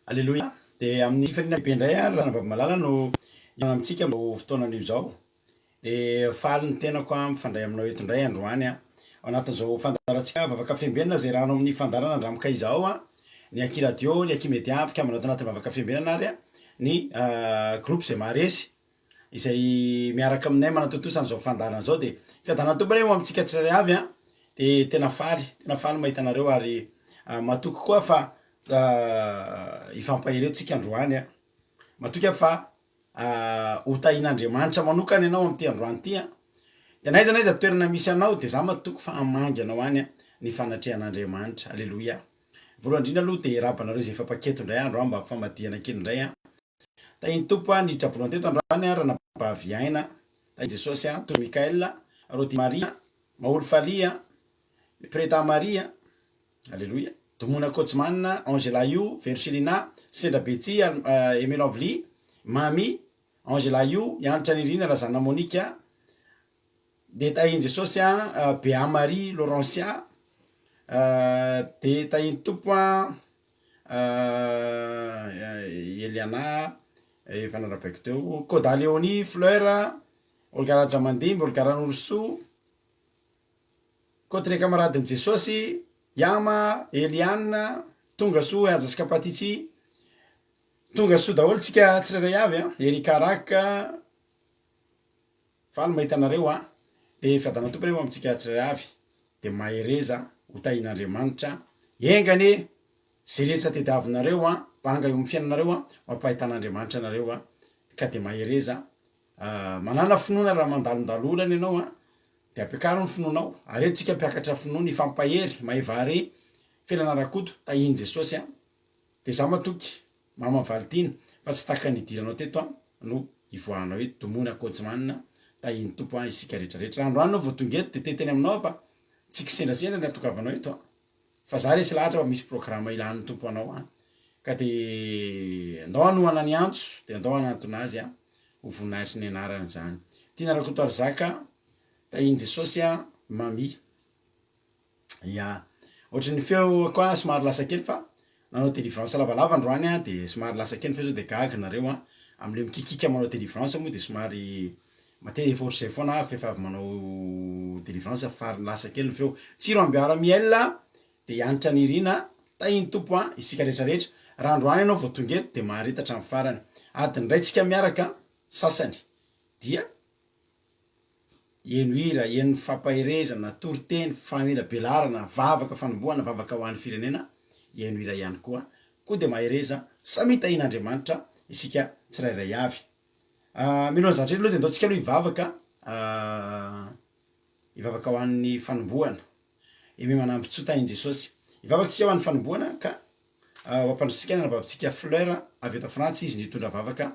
Aleloia! Dia amin'ny fifaliana lehibe indray ary ranabavy malala no hihaona amintsika amin'izao fotoana anio izao. Dia faly ny tenako aho mifandray aminao eto indray androany aho. Ao anatin'izao fandaharantsika Vavaka Fiambenana izay iarahanao amin'ny fandaharana Andramokay izao aho, ny Aky Radio, ny Aky Media, mpikambana ato anatin'ny Vavaka Fiambenana ary ny groupe izay maharesy izay miaraka aminay manatontosa an'izao fandaharana izao dia fiadanan'ny Tompo anie ho amintsika tsirairay avy an, dia tena faly, tena faly mahita anareo ary matoky koa fa hifampahery eo tsika androany an, matoky aho fa ho tahian'Andriamanitra manokana ianao amin'ity androany ity an, dia na aiza na aiza toerana misy anao dia za matoky fa hamangy anao any ny fanatrehan'Andriamanitra, aleloia. Voalohany indrindra aloha dia hiarahaba anareo izay efa mpaketo indray andro an, mba famadihana kely indray an. Tahin'ny Tompo a, niditra voalohany teto androany a, Ranabavy Aina, Tahin'i Jesosy a, Tojo Mickaël, Rody Maria, Maholy Faly a, Preta Maria, Aleloia, Domona Coachman, Angela Io, Verchelina, Sendra Betsy, Aimé Lovely, Mamy, Angela Io, Hanitra Nirina, Razana Monica, dia tahin'i Jesosy a, Bea Marie, Laurencia, dia tahin'ny Tompo a, Eliana, efa narabaiko teo, Koda Léonie, Fleur, Olga Rajamandimby, Olga Ranorosoa, Côte Camaradin'i Jesosy, Yama, Eliane, Tonga soa, Haja sy Kapatichi, Tonga soa daholo tsika tsirairay avy a, Erika Rak, Faly mahita anareo a! Dia fiadanan'ny Tompo anie ho amintsika tsirairay avy, dia mahereza ho tahian'Andriamanitra, enga anie ze rehetra tediavinareo a, banga eo amin'ny fiainanareo a, ho ampahitan'Andriamanitra anareo a, ka dia mahereza, manàna finoana raha mandalondalo olana ianao a, dia ampiakaro ny finoanao, ary eto tsika mpiakatra finoana, hifampahery, mahevaare, Felana Rakoto, tahian'i Jesosy a, dia za matoky Mama Valtiana fa tsy tahaka ny nidiranao teto an no hivoahanao eto Domona Coachman tahin'ny Tompo an isika rehetra rehetra raha androany anao vao tonga eto de te hiteny aminao aho fa tsy kisendrasendra ny hatongavanao eto an fa za resy lahatra fa misy programme ilan'ny Tompo anao an ka de andao hanohana ny antso de andao hanantona azy an ho voninahitry ny anarany izany Tiana Rakotoarizaka tahin'i Jesosy an Mamy Ya, ohatry ny feo koa somary lasa kely fa nanao délivrance lavalava androany aho de somary lasa kely ny feo sao de gaga nareo an, amle mikikika manao délivrance moa de somary matetika efa ohatr'izay foana aho rehefa avy manao délivrance fary lasa kely ny feo. Tsiro ambiara miel de Hanitra Nirina, tahin'ny Tompo an, isika rehetra rehetra, raha androany ianao vao tonga eto de mahareta hatramin'ny farany, adiny iray tsika miaraka sasany dia. Heno hira, heno fampaherezana, toriteny, famelabelarana, vavaka fanombohana, vavaka ho an'ny firenena, heno hira ihany koa. Koa dia mahereza, samia tahian'Andriamanitra isika tsirairay avy. Mialohan'ny zavatra rehetra aloha dia andao tsika aloha hivavaka, hivavaka ho an'ny fanombohana. Aimé Manambintsoa tahin'i Jesosy. Hivavaka isika ho an'ny fanombohana ka Ho ampandrosotsika ny anabavintsika Fleur avy eto Frantsa izy no hitondra vavaka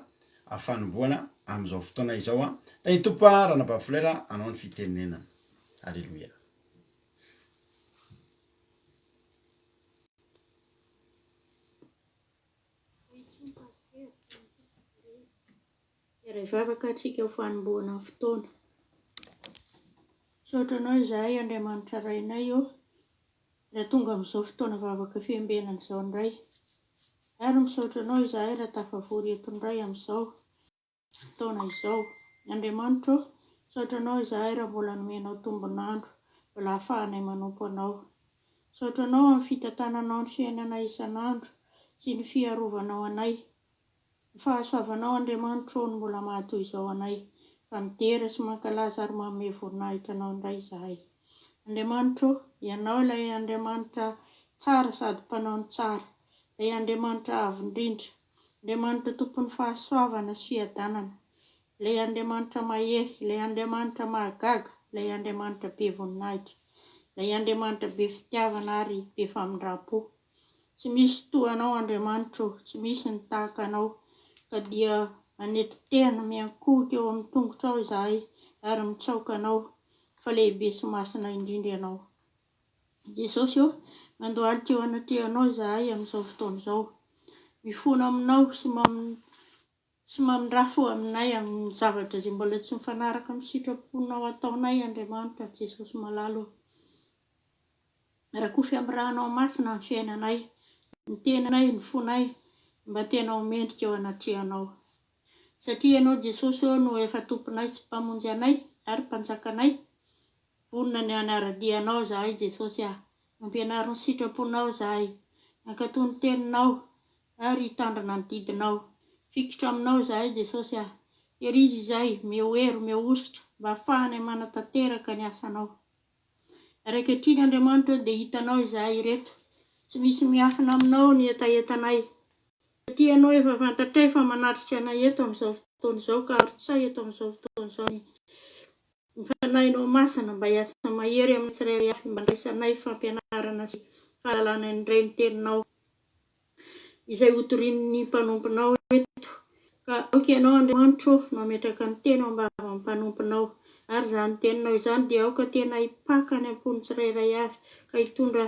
fanombohana amin'izao fotoana izao an. Tahin'ny Tompo a ranabavy Fleur anao ny fitenenana. Aleloia. Hiara hivavaka antsika ho fanombohana ny fotoana. Misaotra Anao izahay Andriamanitra Rainay ô. Raha tonga amin'izao fotoana vavaka fiambenana izao indray. Ary misaotra Anao izahay raha tafavory eto indray amin'izao fotoana izao. Andriamanitra ô, misaotra Anao izahay raha mbola nomenao tombon'andro mbola ahafahanay manompo Anao. Misaotra Anao amin'ny fitantananao ny fiainanay isan'andro sy ny fiarovanao anay. Ny fahasoavanao Andriamanitro ô no mbola maha toy izao anay, ka midera sy mankalaza ary manome voninahitra Anao indray izahay. Andriamanitro ô, Ianao ilay Andriamanitra tsara sady mpanao ny tsara, ilay Andriamanitra avo indrindra, Andriamanitra tompon'ny fahasoavana sy fiadanana, ilay Andriamanitra mahery, ilay Andriamanitra mahagaga, ilay Andriamanitra be voninahitra, ilay Andriamanitra be fitiavana ary be famindram-po. Tsy misy toa Anao Andriamanitra ô, tsy misy ny tahaka Anao, ka dia manetry tena, miankohoka eo amin'ny tongotrao izahay ary mitsaoka Anao, fa lehibe sy masina indrindra Ianao. Jesosy ô, mandohalika eo anatrehanao izahay amin'izao fotoana izao. Mifona aminao sy sy mamindrafo aminay amin'ny zavatra izay mbola tsy mifanaraka amin'ny sitraponao ataonay Andriamanitra Jesosy malala ô. Rakofy amin'ny rànao masina ny fiainanay, ny tenanay, ny fonay. mba tena ho mendrika eo anatrehanao. Satria Ianao Jesosy ô no efa Tomponay sy Mpamonjy anay ary Mpanjakanay. Vonona ny hanara-dia Anao izahay Jesosy ah. Ampianaro ny sitraponao izahay. Hankatò ny Teninao ary hitandrina ny didinao. Fikitra Aminao izahay Jesosy ah. Herizo izahay, omeo hery, omeo hosotra mba hahafahanay manatanteraka ny asanao. Ary ankehitriny Andriamanitra ô dia hitanao izahay ireto. Tsy misy miafina Aminao ny hetahetanay. Satria Ianao efa fantatray fa manatrika anay eto amin'izao fotoana izao ka arotsahy eto amin'izao fotoana izao ny ny Fanahinao Masina mba hiasa mahery amin'ny tsirairay avy mba handraisanay fampianarana sy fahalalana indray ny Teninao izay hotorian'ny mpanomponao eto. Ka aoka Ianao Andriamanitro ô no hametraka ny teny ao am-bavan'ny mpanomponao. Ary izany Teninao izany dia aoka tena hipaka any am-pon'ny tsirairay avy ka hitondra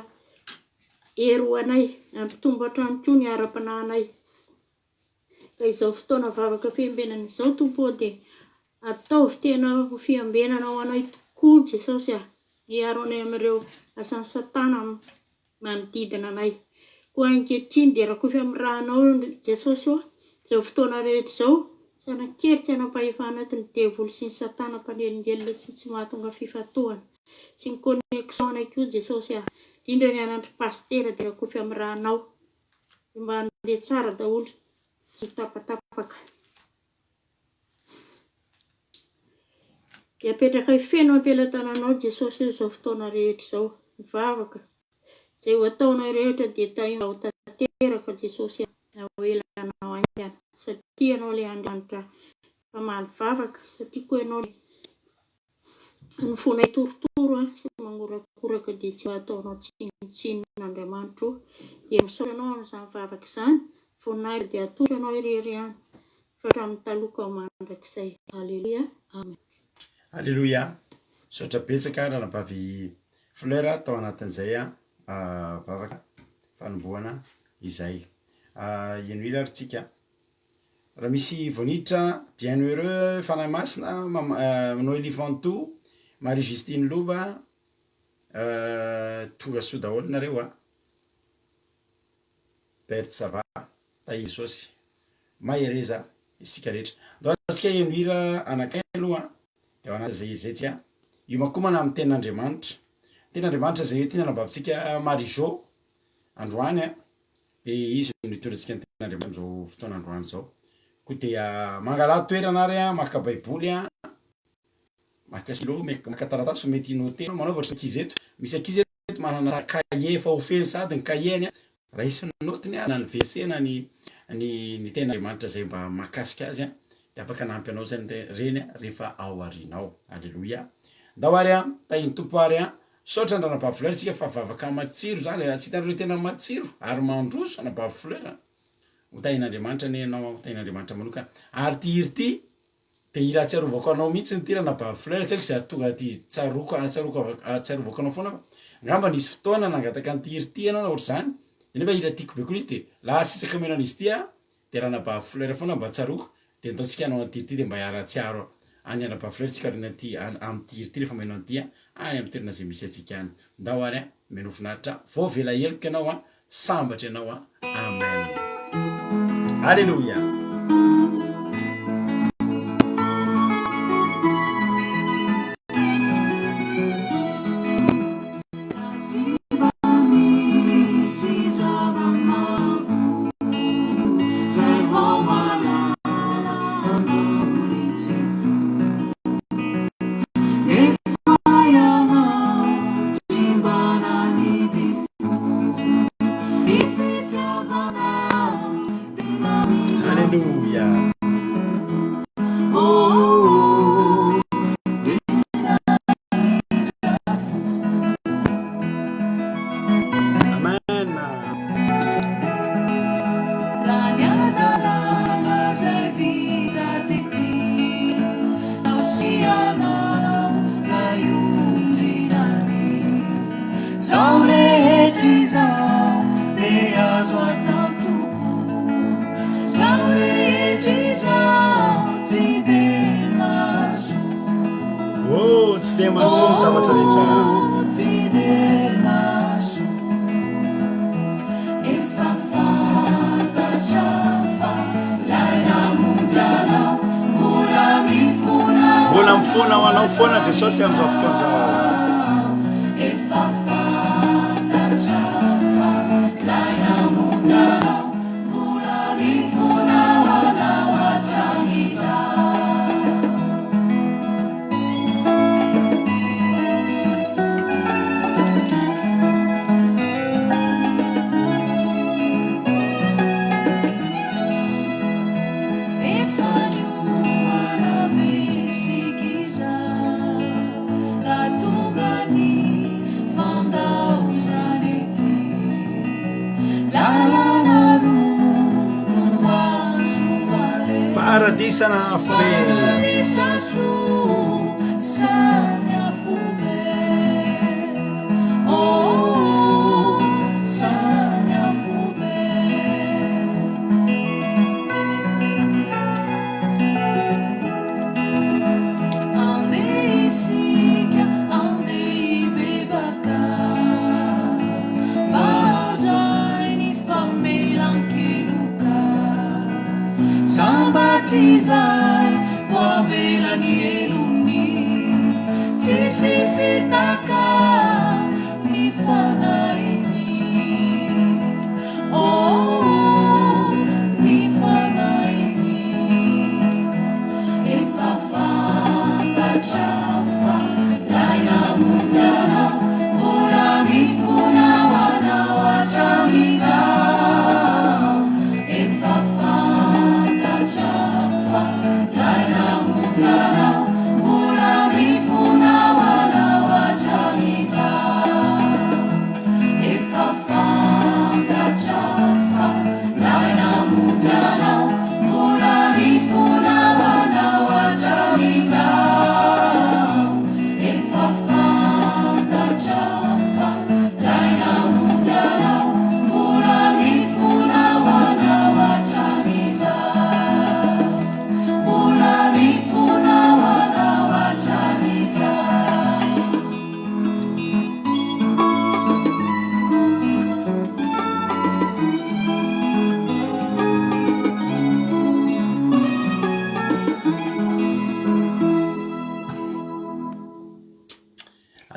Hery ho anay, hampitombo hatrany koa ny ara-panahinay. Ka izao fotoana vavaka fiambenana izao Tompo ô dia ataovy tena ho fiambenana ho anay tokoa Jesosy a, hiaro anay amin'ireo asan'i satana manodidina anay. Koa ankehitriny dia rakofy amin'ny ranao Jesosy ô izao fotoana rehetra izao, tsy hanan-kery tsy hanam-pahefana eto ny devoly sy ny satana mpanelingelina sy tsy mahatonga fifantohana. Sy ny connexion anay koa Jesosy ah. Indrindra ny anandry pasitera dia rakofy amin'ny ranao. Dia mba handeha tsara daholo tsy ho tapatapaka. Dia apetrakay feno am-pelatananao Jesosy o izao fotoana rehetra izao. Mivavaka. Izay ho ataonay rehetra dia tahio ho tanteraka Jesosy ah. Na ho ela na ho haingana. Satria Ianao ilay Andriamanitra mpamaly vavaka. Satria koa Ianao ilay Ny fonay torotoro sy mangorakoraka dia tsy mba ataonao tsinontsinona Andriamanitra o! Dia misaotra Anao amin'izany vavaka izany, voninahitra dia atolotra Anao irery ihany fa hatramin'ny taloha ka ho mandrakizay. Aleloia. Amen. Aleloia! Misaotra betsaka ranabavy Fleur tao anatin'izay vavaka fanombohana izay. Henoy ary tsika. Raha misy vao niditra, Bien heureux, Fanahy Masina, Noelie Ventoux, Marie Justine Lova, tonga soa daholo nareo a! Berthe ça va, Tahiry Jesosy, mahereza isika rehetra. Ndao antsika heno hira anankiray aloha de ao anatin'izay izay tsika hiomakomana amin'ny tenin'Andriamanitra. Tenin'Andriamanitra izay entin'ny anabavintsika Marie Jo androany a. Dia izy no nitondra antsika ny tenin'Andriamanitra amin'izao fotoana androany izao. Koa dia mangalà toerana ary an, maka baiboly an, maka stylo, maka taratasy fa mety hinoter, manaova ohatry ny ankizy eto. Misy ankizy eto manana cahier efa ho feno sahady ny cahier-ny an, raisiny naotiny an, na ny verset na ny ny ny tenin'Andriamanitra izay mba mahakasika azy an, dia afaka hanampy anao zany ireny rehefa ao aoriana ao. Aleloia. Ndao ary an, tahin'ny Tompo ary an. Misaotra an-dRanabavy Fleur tsika fa vavaka matsiro zany e, tsy hitanareo tena matsiro ary mandroso Anabavy Fleur a! Ho tahin'Andriamanitra anie ianao, ho tahin'Andriamanitra manokana. Ary ity hira ity de hira ahatsiarovako anao mihitsy ity Ranabavy Fleur, tsy haiko izay hahatonga aty tsaroako ahatsiaroko ahatsiarovako anao foana fa angamba nisy fotoana nangataka an'ity hira ity ianao na ohatr'izany, de nefa hira tiako be koa ilay izy de lasa isaka mihaino an'izy ity aho de Ranabavy Fleur foana mba tsaroako Dia ndao tsika hanao an'ity ity dia mba hiara-hatsiaro an'i Anabavy Fleur tsika aoriana aty amin'ity hira ity rehefa maheno an'ity an, any amin'ny toerana izay misy antsika any. Ndao ary an, menoa finaritra, voavela heloka ianao an, sambatra ianao an, amen. Aleloia. Aleloia. Amen. Oh, tsy dia mahasoa ny zavatra rehetra. Mbola mifona ho anao foana Jesosy amin'izao fotoana izao. Paradisa na afobe.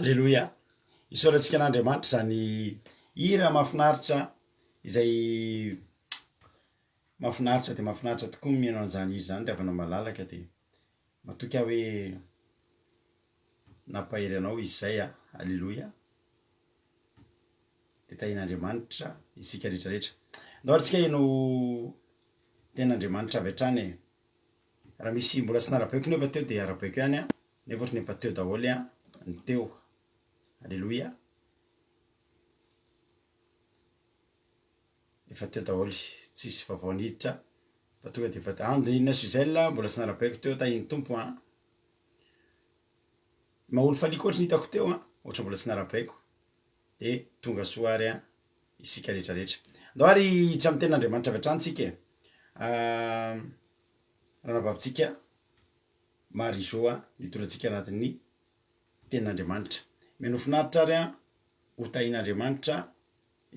Aleloia! Isaorantsika an'Andriamanitra izany hira mahafinaritra izay mahafinaritra dia mahafinaritra tokoa ny mihaino an'izany hira izany ry havana malalaka de matoky aho hoe nampahery anao izy izay a, aleloia! De tahian'Andriamanitra isika rehetra rehetra. Ndao ary tsika heno tenin'Andriamanitra avy hatrany e! Raha misy mbola tsy narabaiko nefa teo de arabaiko ihany an, nefa ohatran'ny efa teo daholo an ny teo. Aleloia. Efa teo daholo, tsisy vaovao niditra fa tonga de efa Andina Suzelle mbola tsy narabaiko teo, tahin'ny Tompo an. Maholy faliko ohatry ny hitako teo an, ohatry mbola tsy narabaiko. De tonga soa ary an isika rehetra rehetra. Ndao ary hiditra amin'ny tenin'Andriamanitra avy hatrany tsika e. Ranabavintsika Marie Jo a, nitondra antsika anatin'ny tenin'Andriamanitra. Mino finaritra ary an, ho tahin'Andriamanitra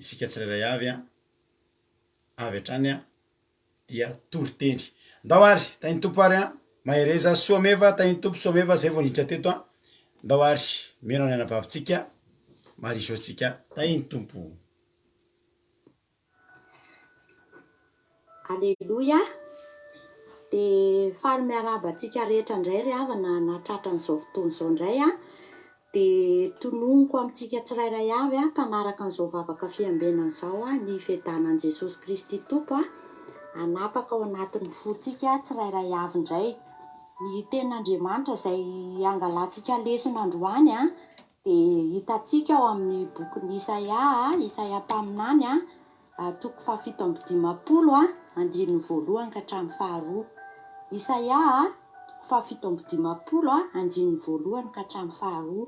isika tsirairay avy an, avy hatrany an, dia toriteny. Ndao ary, tahin'ny Tompo ary an, mahereza, soa meva, tahin'ny Tompo, soa meva, zay vao niditra teto an, ndao ary, mino ny anabavintsika, Marie Jo tsika, tahin'ny Tompo. Aleloia! Dia faly miarahaba antsika rehetra indray ry havana nahatratra an'izao fotoana izao indray an! Dia tononiko amintsika tsirairay avy mpanaraka an'izao vavaka fiambenana izao ny fiadanan'i Jesosy Kristy Tompo hanapaka ao anatin'ny fontsika tsirairay avy indray. Ny tenin'Andriamanitra izay hangalantsika lesona androany dia hitantsika ao amin'ny bokin'i Isaia, Isaia mpaminany, toko fahafito amby dimampolo, andininy voalohany ka hatramin'ny faharoa. Isaia, toko fahafito amby dimampolo, andininy voalohany ka hatramin'ny faharoa.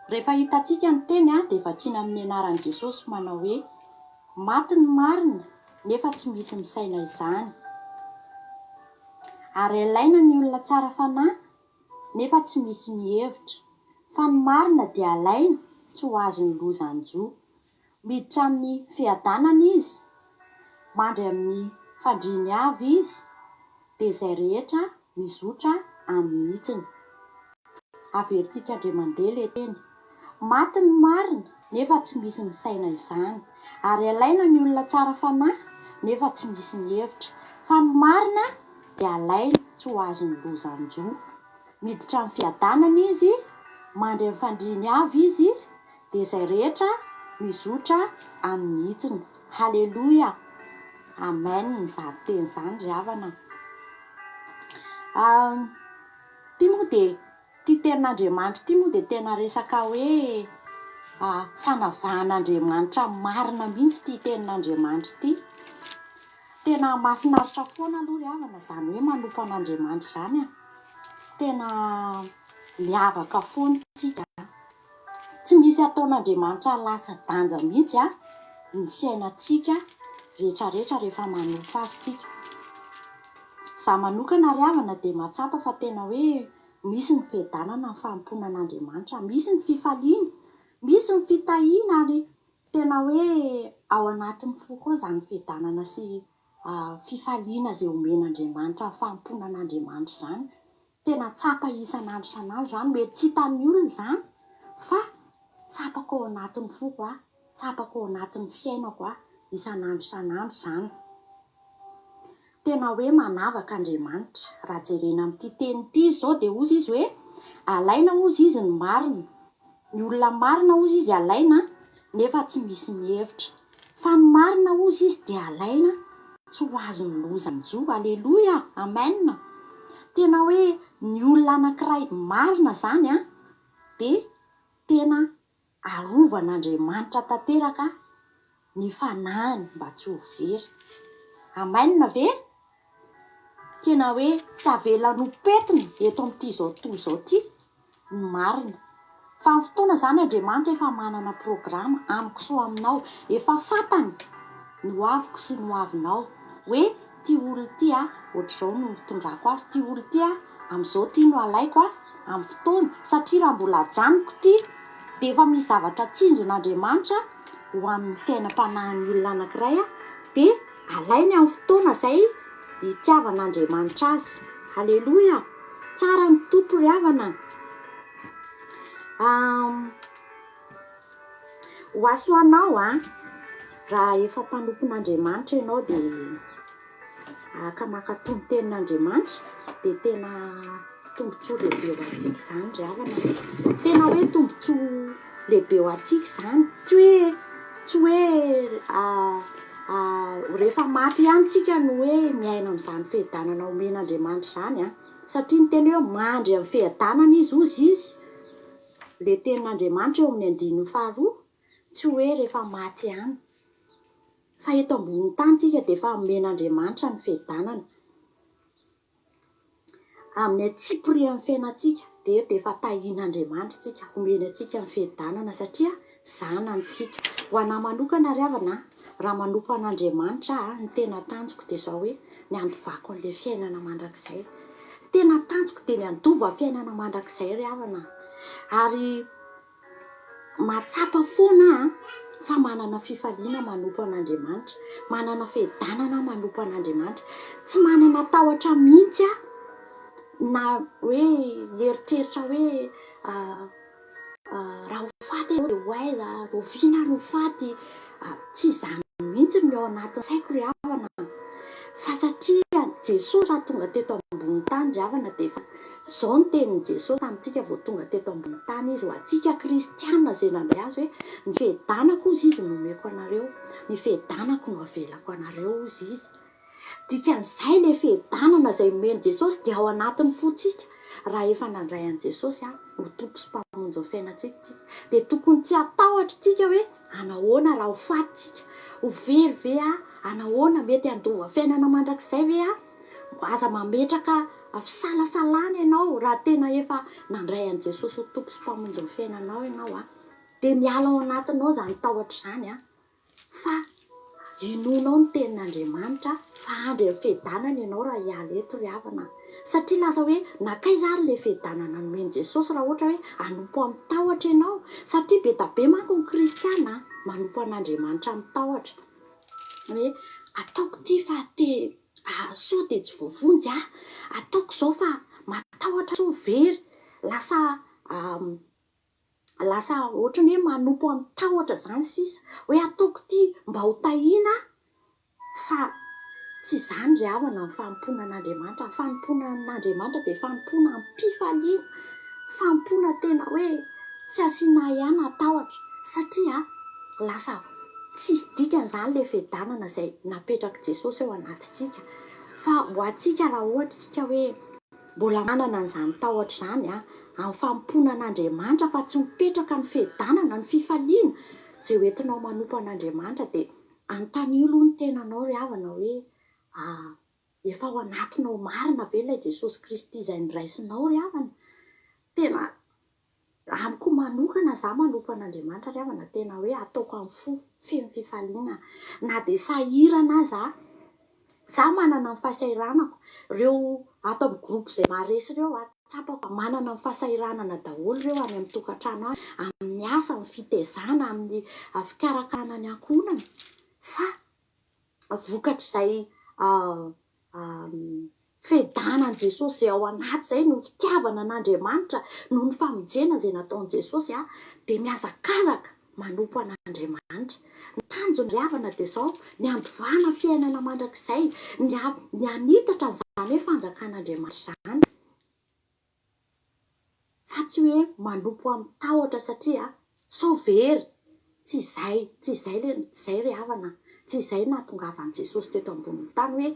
Rehefa hitantsika ny teny dia vakiana amin'ny anaran'i Jesosy manao hoe, Maty ny marina, nefa tsy misy misaina izany. Ary alaina ny olona tsara fanahy, nefa tsy misy mihevitra. Fa ny marina dia alaina, tsy ho azon'ny loza hanjo. Miditra amin'ny fiadanana izy, mandry amin'ny fandriany avy izy, dia izay rehetra mizotra amin'ny hitsiny. Averintsika indray mandeha ilay teny. Maty ny marina, nefa tsy misy misaina izany. Ary alaina ny olona tsara fanahy, nefa tsy misy mihevitra. Fa ny marina dia alaina tsy ho azon'ny loza hanjo. Miditra amin'ny fiadanana izy, mandry amin'ny fandriany avy izy, dia izay rehetra mizotra amin'ny hitsiny. Haleloia! Amen izany teny izany ry havana a! Ity moa dia, ity tenin'Andriamanitra ity moa dia tena resaka hoe fanavahan'Andriamanitra marina mihitsy ity tenin'Andriamanitra ity. Tena mahafinaritra foana aloha ry havana izany hoe manompo an'Andriamanitra izany an! Tena miavaka foana isika. Tsy misy ataon'Andriamanitra latsa-danja mihitsy ny fiainantsika rehetrarehetra rehefa manompo Azy tsika. Izaho manokana ry havana dia mahatsapa fa tena hoe misy ny fiadanana ny fanompoana an'Andriamanitra, misy ny fifaliana, misy ny fitahiana ary tena hoe ao anatin'ny foko ao izany fiadanana sy fifaliana izay omen'Andriamanitra ny fanompoana an'Andriamanitra izany. Tena tsapa isan'andro isan'andro izany, mety tsy hitan'ny olona izany fa tsapako ao anatin'ny foko aho, tsapako ao anatin'ny fiainako aho isan'andro isan'andro izany. Tena hoe manavaka Andriamanitra. Raha jerena amin'ity teny ity izy izao dia hozy izy hoe alaina hozy izy ny marina. Ny olona marina hozy izy alaina nefa tsy misy mihevitra. Fa ny marina hozy izy dia alaina tsy ho azon'ny loza hanjo. Aleloia! Amen! Tena hoe ny olona anankiray marina izany an, dia tena arovan'Andriamanitra tanteraka ny fanahiny mba tsy ho very. Amen ve? Tena hoe tsy avelany ho pentina eto amin'ity izao tontolo izao ity ny marina. Fa ny fotoana izany Andriamanitra efa manana programa amiko sy ho aminao. Efa fantany ny ho aviko sy ny ho avinao. Hoe ity olona ity a, ohatr'izao no hitondrako azy, ity olona ity a, amin'izao ity no alaiko a, amin'ny fotoana. Satria raha mbola ajanoko ity dia efa misy zavatra tsinjon'Andriamanitra ho amin'ny fiainam-panahin'ny olona anankiray dia Alainy amin'ny fotoana izay itiavan'Andriamanitra azy. Aleloia! Tsara ny Tompo ry havana a! Ho aso anao a, raha efa mpanompon'Andriamanitra ianao dia ka mankatò ny tenin'Andriamanitra dia tena Tombontsoa lehibe ho antsika izany ry havana a! Tena hoe tombontsoa lehibe ho antsika izany. Tsy hoe tsy hoe rehefa maty ihany tsika no hoe miaina amin'izany fiadanana omen'Andriamanitra izany an! Satria ny teny hoe mandry amin'ny fiadanana izy hozy izy, ilay tenin'Andriamanitra eo amin'ny andininy faharoa, tsy hoe rehefa maty ihany. Fa eto ambonin'ny tany tsika dia efa omen'Andriamanitra ny fiadanana. Amin'ny antsipirian'ny fiainantsika dia eto efa tahian'Andriamanitra isika, omeny antsika ny fiadanana satria zanany tsika. Ho anah manokana ry havana a, raha manompo an'Andriamanitra aho, ny tena tanjoko dia izao hoe ny handovako an'ilay fiainana mandrakizay. Tena tanjoko dia ny handova fiainana mandrakizay ry havana a. Ary Mahatsapa foana aho fa manana fifaliana manompo an'Andriamanitra, manana fiadanana aho manompo an'Andriamanitra. Tsy manana tahotra mihitsy aho na hoe mieritreritra hoe raha ho faty aho dia ho aiza, rahoviana aho no ho faty. Tsy izany mihitsy no ao anatin'ny saiko ry havana a! Fa satria Jesoa raha tonga teto ambonin'ny tany ry havana dia efa izao ny tenin'i Jesoa tamintsika vao tonga teto ambonin'ny tany Izy, ho antsika kristiana izay nandray Azy hoe, ny fiadanako hozy Izy no omeko anareo, ny fiadanako no avelako anareo hozy Izy. Dikan'izay ilay fiadanana izay nomen'i Jesosy dia ao anatin'ny fontsika raha efa nandray an'i Jesosy ho Tompo sy Mpamonjy ny fiainantsika isika. Dia tokony tsy hatahotra isika hoe anahoana raha ho faty isika, ho very ve aho, anahoana, mety handova fiainana mandrakizay ve aho. Aza mametraka fisalasalana ianao raha tena efa nandray an'i Jesosy ho Tompo sy Mpamonjy ny fiainanao ianao. Dia miala ao anatinao izany tahotra izany. Fa inoanao ny tenin'Andriamanitra fa handry amin'ny fiadanana ianao raha hiala eto ry havana a! Satria lasa hoe nankaiza ary ilay fiadanana nomen'i Jesosy raha ohatra hoe hanompo amin'ny tahotra ianao? Satria be da be manko ny kristiana manompo an'Andriamanitra amin'ny tahotra. Hoe ataoko ity fa te sao dia tsy voavonjy aho, ataoko izao fa. Tahotra sao very, lasa lasa ohatran'ny hoe manompo amin'ny tahotra izany sisa, hoe ataoko ity mba ho tahiana aho, fa tsy izany ry havana ny fanompoana an'Andriamanitra, ny fanompoana an'Andriamanitra dia fanompoana am-pifaliana, fanompoana tena hoe tsy asiana ahiahy na tahotra, satria lasa tsisy dikany izany ilay fiadanana izay napetrak'i Jesosy ao anatintsika, fa ho antsika raha ohatra isika hoe mbola manana an'izany tahotra izany amin'ny fanompoana an'Andriamanitra fa tsy mipetraka ny fiadanana, ny fifaliana izay hoentinao manompo an'Andriamanitra dia anontanio aloha ny tenanao ry havana hoe efa ao anatinao marina ve ilay Jesosy Kristy izay noraisinao ry havana? Tena Amiko manokana, za manompo an'Andriamanitra ry havana, tena hoe ataoko amin'ny fo feno fifaliana na dia sahirana aza aho, za manana ny fahasahiranako, reo ato amin'ny groupe izay maharesy ireo aho, tsapako fa manana ny fahasahiranana daholo ireo any amin'ny tokantrano any, amin'ny asa, amin'ny fitezana, amin'ny fikarakarana ny ankohonana, fa vokatr'izay fiadanan'i Jesosy izay ao anaty izay, noho ny fitiavana an'Andriamanitra, noho ny famonjena izay nataon'i Jesosy, dia mihazakazaka manompo an'Andriamanitra. Ny tanjona ry havana dia izao, ny handovana fiainana mandrakizay, ny ny hanitatra an'izany hoe fanjakan'Andriamanitra izany. Fa tsy hoe manompo amin'ny tahotra satria sao very, tsy izay, tsy izay le, tsy izay ry havana, tsy izay nahatongavan'i Jesosy teto ambonin'ny tany hoe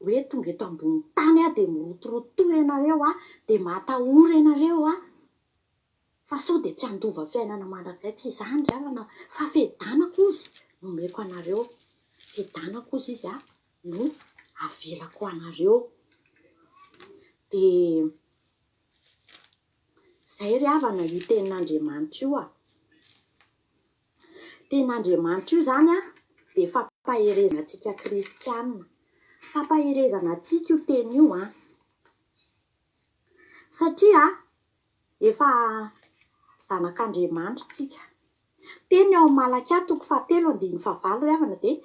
hoe tonga eto ambonin'ny tany aho dia mirotorotoa ianareo aho, dia matahora ianareo aho, fa sao dia tsy handova fiainana mandrakizay, tsy izany ry havana fa fiadanako ozy no omeko anareo, fiadanako ozy izy a. no avelako anareo. Dia izay ry havana io tenin'Andriamanitra io a. Tenin'Andriamanitra io izany a, dia fampaherezana antsika kristiana. Fampaherezana antsika io teny io an. Satria efa zanak'Andriamanitra tsika. Teny ao amin'ny Malakia toko fahatelo andininy fahavalo ry havana dia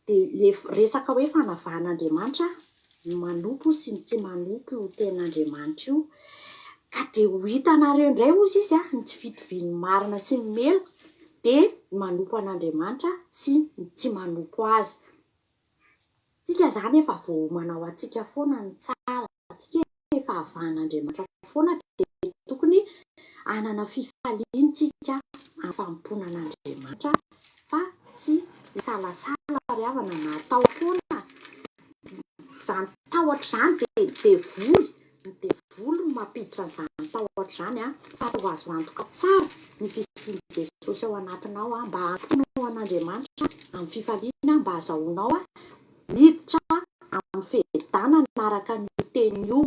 dia le resaka hoe fanavahan'Andriamanitra ny manompo sy ny tsy manompo io tenin'Andriamanitra io. Ka dia ho hitanareo indray hozy izy ny tsy fitovian'ny marina sy ny meloka dia ny manompo an'Andriamanitra sy ny tsy manompo azy. Tsika izany efa voaomana ho antsika foana ny tsara. Antsika efa avahan'Andriamanitra foana dia tokony hanana fifaliana tsika amin'ny fanompoana an'Andriamanitra fa tsy hisalasala ry havana na atao foana izany tahotra izany dia ny devoly, ny devoly no mampiditra an'izany tahotra izany fa atao azo antoka tsara ny fisian'i Jesosy ao anatinao mba hanompoanao an'Andriamanitra amin'ny fifaliana mba hazahoanao miditra amin'ny fiadanana araka an'io teny io.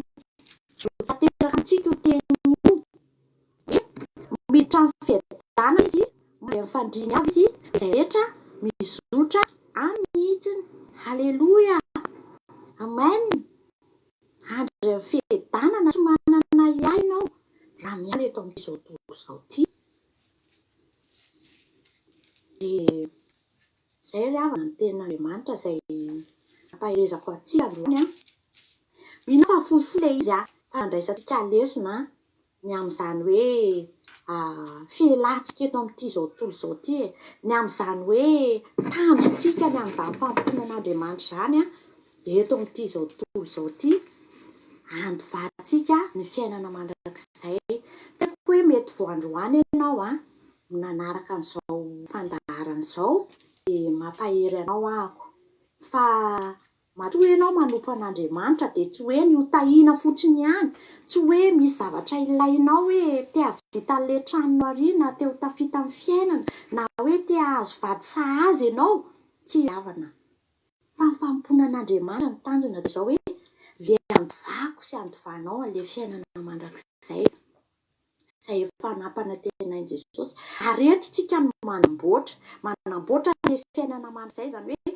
Ho tanteraka amintsika io teny io hoe miditra amin'ny fiadanana izy, mandry amin'ny fandriany avy izy, izay rehetra mizotra amin'ny hitsiny. Haleloia! Amen! Handry amin'ny fiadanana tsy manana ahiahy ianao raha miala eto amin'izao tontolo izao ity. Dia Izay ry havana ny tenin'Andriamanitra izay nampaherezako antsika androany an. Mino aho fa fohifohy ilay izy an, fa nandraisantsika lesona ny amin'izany hoe fialantsika eto amin'ity izao tontolo izao ity e, ny amin'izany hoe tanjontsika ny amin'izany fanompoana an'Andriamanitra izany an, eto amin'ity izao tontolo izao ity, handovantsika ny fiainana mandrakizay. Tsy haiko hoe mety vao androany ianao an, no nanaraka an'izao fandaharana izao dia mampahery anao ahako fa matoa ianao manompo an'Andriamanitra dia tsy hoe ny ho tahiana fotsiny ihany, tsy hoe misy zavatra ilainao hoe te hahavita an'ilay tranonao ary na te ho tafita amin'ny fiainana na hoe te hahazo vady sahaza ianao, tsia havana fa ny fanompoana an'Andriamanitra ny tanjona dia izao hoe le handovako sy handovanao an'ilay fiainana mandrakizay. izay efa nampanantenain'i Jesosy. Ary eto tsika no manamboatra, manamboatra ilay fiainana mandrakizay, izany hoe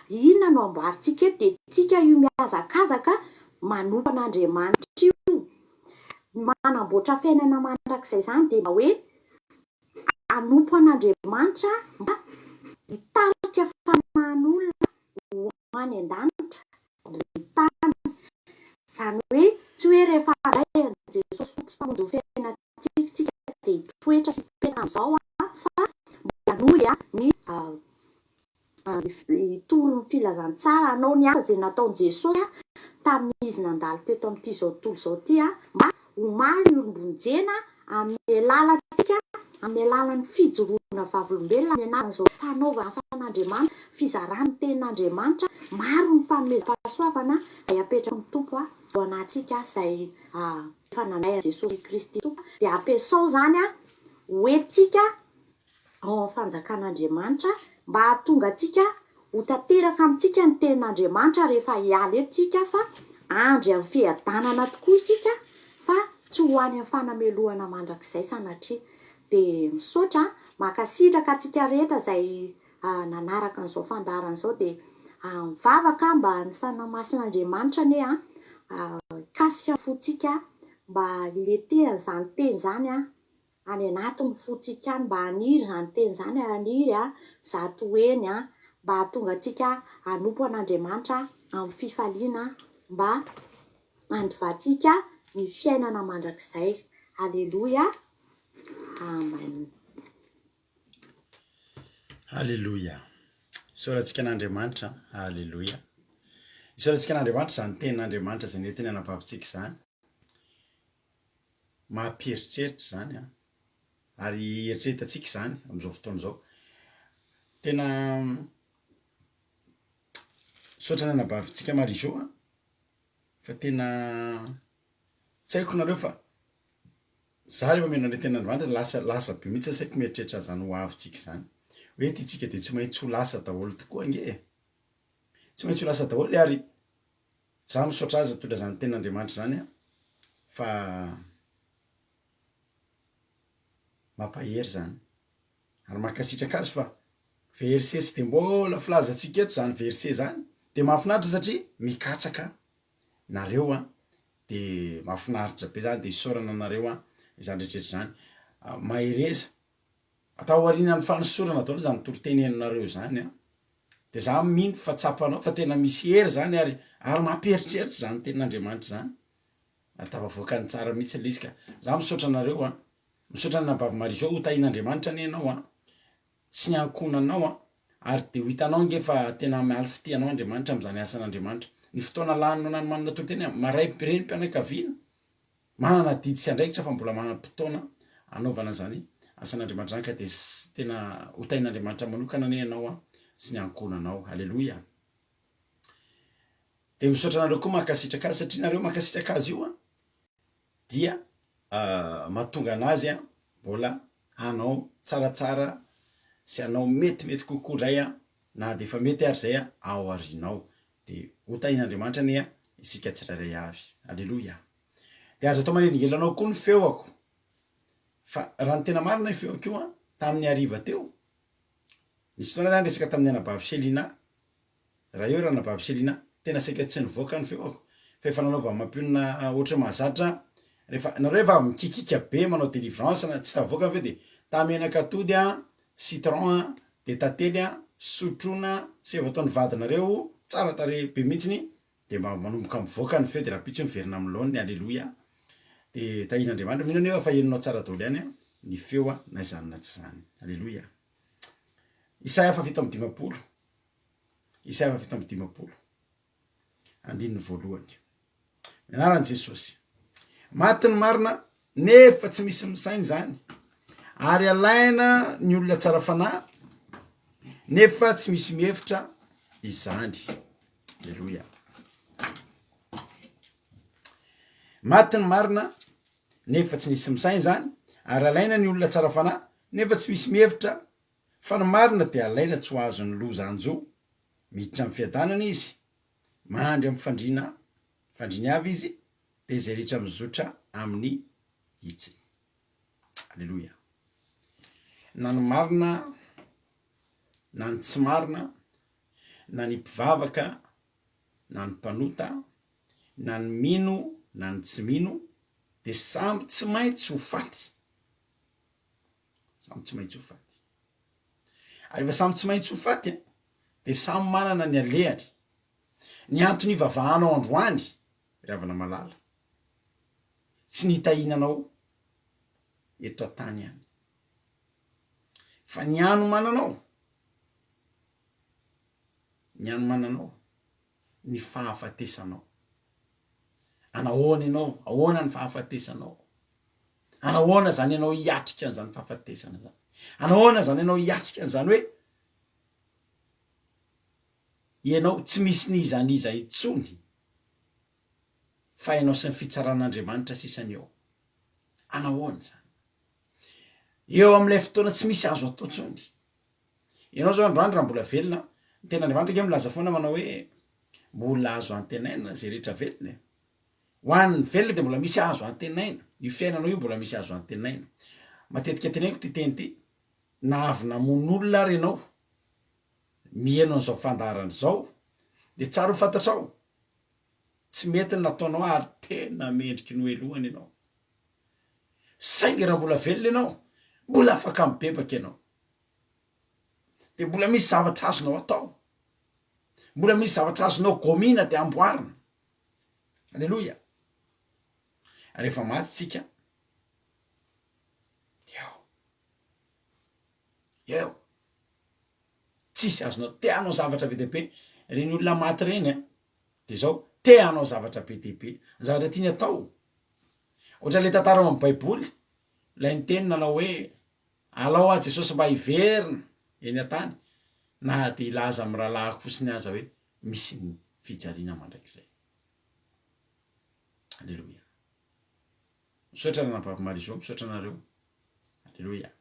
inona no amboarintsika eto dia tsika io mihazakazaka manompo an'Andriamanitra io. Manamboatra fiainana mandrakizay izany dia mba hoe hanompo an'Andriamanitra mba hitarika fanahin'olona ho any an-danitra, ambony tany. Izany hoe tsy hoe rehefa handray an'i Jesosy Tompo sy Mpamonjy ho fiainantsika isika dia hitoetra sy hipetraka amin'izao fa mbola hanohy ny hitory ny filazantsara, hanao ny asa izay nataon'i Jesosy tamin'izy nandalo teto amin'ity izao tontolo izao ity mba ho maro ny olom-bonjena amin'ny alalantsika, amin'ny alalan'ny fijoroana vavolombelona, amin'ny anaran'izao fanaovana asan'Andriamanitra, fizarana ny tenin'Andriamanitra, maro ny fanomezam-pahasoavana izay apetraky ny Tompo ho anantsika izay efa nandray an'i Jesosy Kristy Tompo, dia ampiasao izany ho entintsika ao amin'ny fanjakan'Andriamanitra mba hahatonga antsika ho tanteraka amintsika ny tenin'Andriamanitra rehefa hiala eto isika fa handry amin'ny fiadanana tokoa isika fa tsy ho any amin'ny fanamelohana mandrakizay sanatria. Dia misaotra, mankasitraka antsika rehetra izay nanaraka an'izao fandaharana izao dia mivavaka mba ny Fanahy Masin'Andriamanitra anie hikasika ny fontsika mba hilentehan'izany teny izany any anatin'ny fontsika any mba haniry izany teny izany haniry zato heny mba hahatonga antsika hanompo an'Andriamanitra amin'ny fifaliana mba handovantsika ny fiainana mandrakizay. Aleloia. Amen. Aleloia. Isaorantsika an'Andriamanitra. Aleloia. Isaorantsika an'Andriamanitra izany tenin'Andriamanitra izay nentiny anabavintsika izany. Mampieritreritra izany an, ary eritreretantsika izany amin'izao fotoana izao. Tena misaotra ny anabavintsika Marie Jo an, fa tena tsy haiko nareo fa za rehefa mihaino an'ilay tenin'Andriamanitra lasa lasa be mihitsy ny saiko mieritreritra an'izany ho avintsika izany, hoe ity tsika de tsy maintsy ho lasa daholo tokoa ange e, tsy maintsy ho lasa daholo ary Za misaotra azy nitondra zany tenin'Andriamanitra zany an, fa mampahery zany, ary mankasitraka azy fa verset tsy de mbola filazantsika eto zany verset zany, de mahafinaritra satria mikatsaka nareo an, de mahafinaritra be zany de isaorana anareo an izany rehetra rehetra zany, mahereza, atao aorianan'ny fanosorana daholo zany toriteny henonareo zany an. De za mino fa tsapanao fa tena misy hery zany ary ary mampieritreritra zany tenin'Andriamanitra zany, ary tafavoakany tsara mihitsy le izy ka, za misaotra anareo an, misaotra anabavy Marie Jo, ho tahin'Andriamanitra anie ianao an, sy ny ankohonanao an, ary de ho hitanao ange fa tena mialy fitia anao Andriamanitra am'zany asan'Andriamanitra, ny fotoana laninao nanomanana toriteny an, maray renim-pianakaviana, Manana adidy sy andraikitra fa mbola manam-potoana hanaovana izany asan'Andriamanitra izany ka dia tena ho tahin'Andriamanitra manokana anie ianao an sy ny ankohonanao. Aleloia. Dia misaotra anareo koa mankasitraka azy satria nareo mankasitraka azy io an dia mahatonga anazy an mbola hanao tsaratsara sy hanao metimety kokoa indray an na dia efa mety ary izay an ao aorianao. Dia ho tahin'Andriamanitra anie isika tsirairay avy. Aleloia. Dia aza atao manelingelina anao koa ny feoko. Fa raha ny tena marina io feoko io an, tamin'ny hariva teo, nisy fotoana aho niresaka tamin'ny anabavy Selina, raha eo ranabavy Selina, tena saika tsy nivoaka ny feoko, fa efa nanaovany mampionona ohatry ny mahazatra aho, rehefa, nareo efa avy mikikika be manao délivrance na tsy tafavoaka ny feo dia tamenak'atody an, citron an, de tantely an, sotroina sy efa ataon'ny vadinareo tsara tarehy be mihitsiny de mba manomboka mivoaka ny feo de rahampitso miverina amin'ny laoniny aleloia de tahian'Andriamanitra mino anefa fa henonao tsara daholo ihany an ny feo an na izany na tsy izany aleloia Isaia faha 57 Isaia faha 57 andininy voalohany. Ny anaran'i Jesosy. Maty ny marina nefa tsy misy misaina izany. Ary alaina ny olona tsara fanahy nefa tsy misy mihevitra izany. Aleloia. Maty ny marina nefa tsy nisy misaina izany ary alaina ny olona tsara fanahy nefa tsy misy mihevitra fa ny marina dia alaina tsy ho azon'ny loza hanjo Miditra amin'ny fiadanana izy, mandry amin'ny fandriana fandriany avy izy, dia izay rehetra mizotra amin'ny hitsiny. Aleloia. Na ny marina, na ny tsy marina, na ny mpivavaka, na ny mpanota, na ny mino, na ny tsy mino, dia samy tsy maintsy ho faty. Samy tsy maintsy ho faty. Ary efa samy tsy maintsy ho faty an, dia samy manana ny alehany. Ny antony ivavahanao androany, Ry havana malala, tsy ny hitahiana anao eto an-tany ihany, fa ny hanomananao, ny hanomananao ny fahafatesanao. Anahoana ianao? Ahoana ny fahafatesanao? Anahoana zany ianao hiatrika an'izany fahafatesana zany? Anahoana zany ianao hiatrika an'izany hoe ianao tsy misy n'iza n'iza intsony fa ianao sy ny fitsaran'Andriamanitra sisa ny eo. Anahoana izany? Eo amin'ilay fotoana tsy misy azo atao intsony. Ianao zao androany raha mbola velona, ny tenin'Andriamanitra ange milaza foana manao hoe mbola azo antenaina izay rehetra velona e. Ho an'ny velona dia mbola misy azo antenaina. Io fiainanao io mbola misy azo antenaina. Matetika teneniko ity teny ity, na avy namono olona ary ianao, miheno an'izao fandaharana izao, dia tsara ho fantatrao, tsy mety ny nataonao ary tena mendriky ny hohelohana ianao. Saingy raha mbola velona ianao, mbola afaka mibebaka ianao. Dia mbola misy zavatra azonao atao. Mbola misy zavatra azonao gomina dia amboarina. Aleloia. Rehefa maty tsika, dia eo. Eo. Tsisy azonao, te hanao zavatra be dia be, reny olona maty reny an, de zao, te hanao zavatra be dia be, ny zavatra tiany atao, ohatran'le tantara ao amin'ny baiboly, ilay niteny nanao hoe, alao aho Jesosy mba hiverina eny an-tany, na dia hilaza amin'ny rahalahiko fotsiny aza hoe misy ny fijaliana mandrakizay. Aleloia. Misaotra ranabavy Marie Jo, misaotra anareo. Aleloia.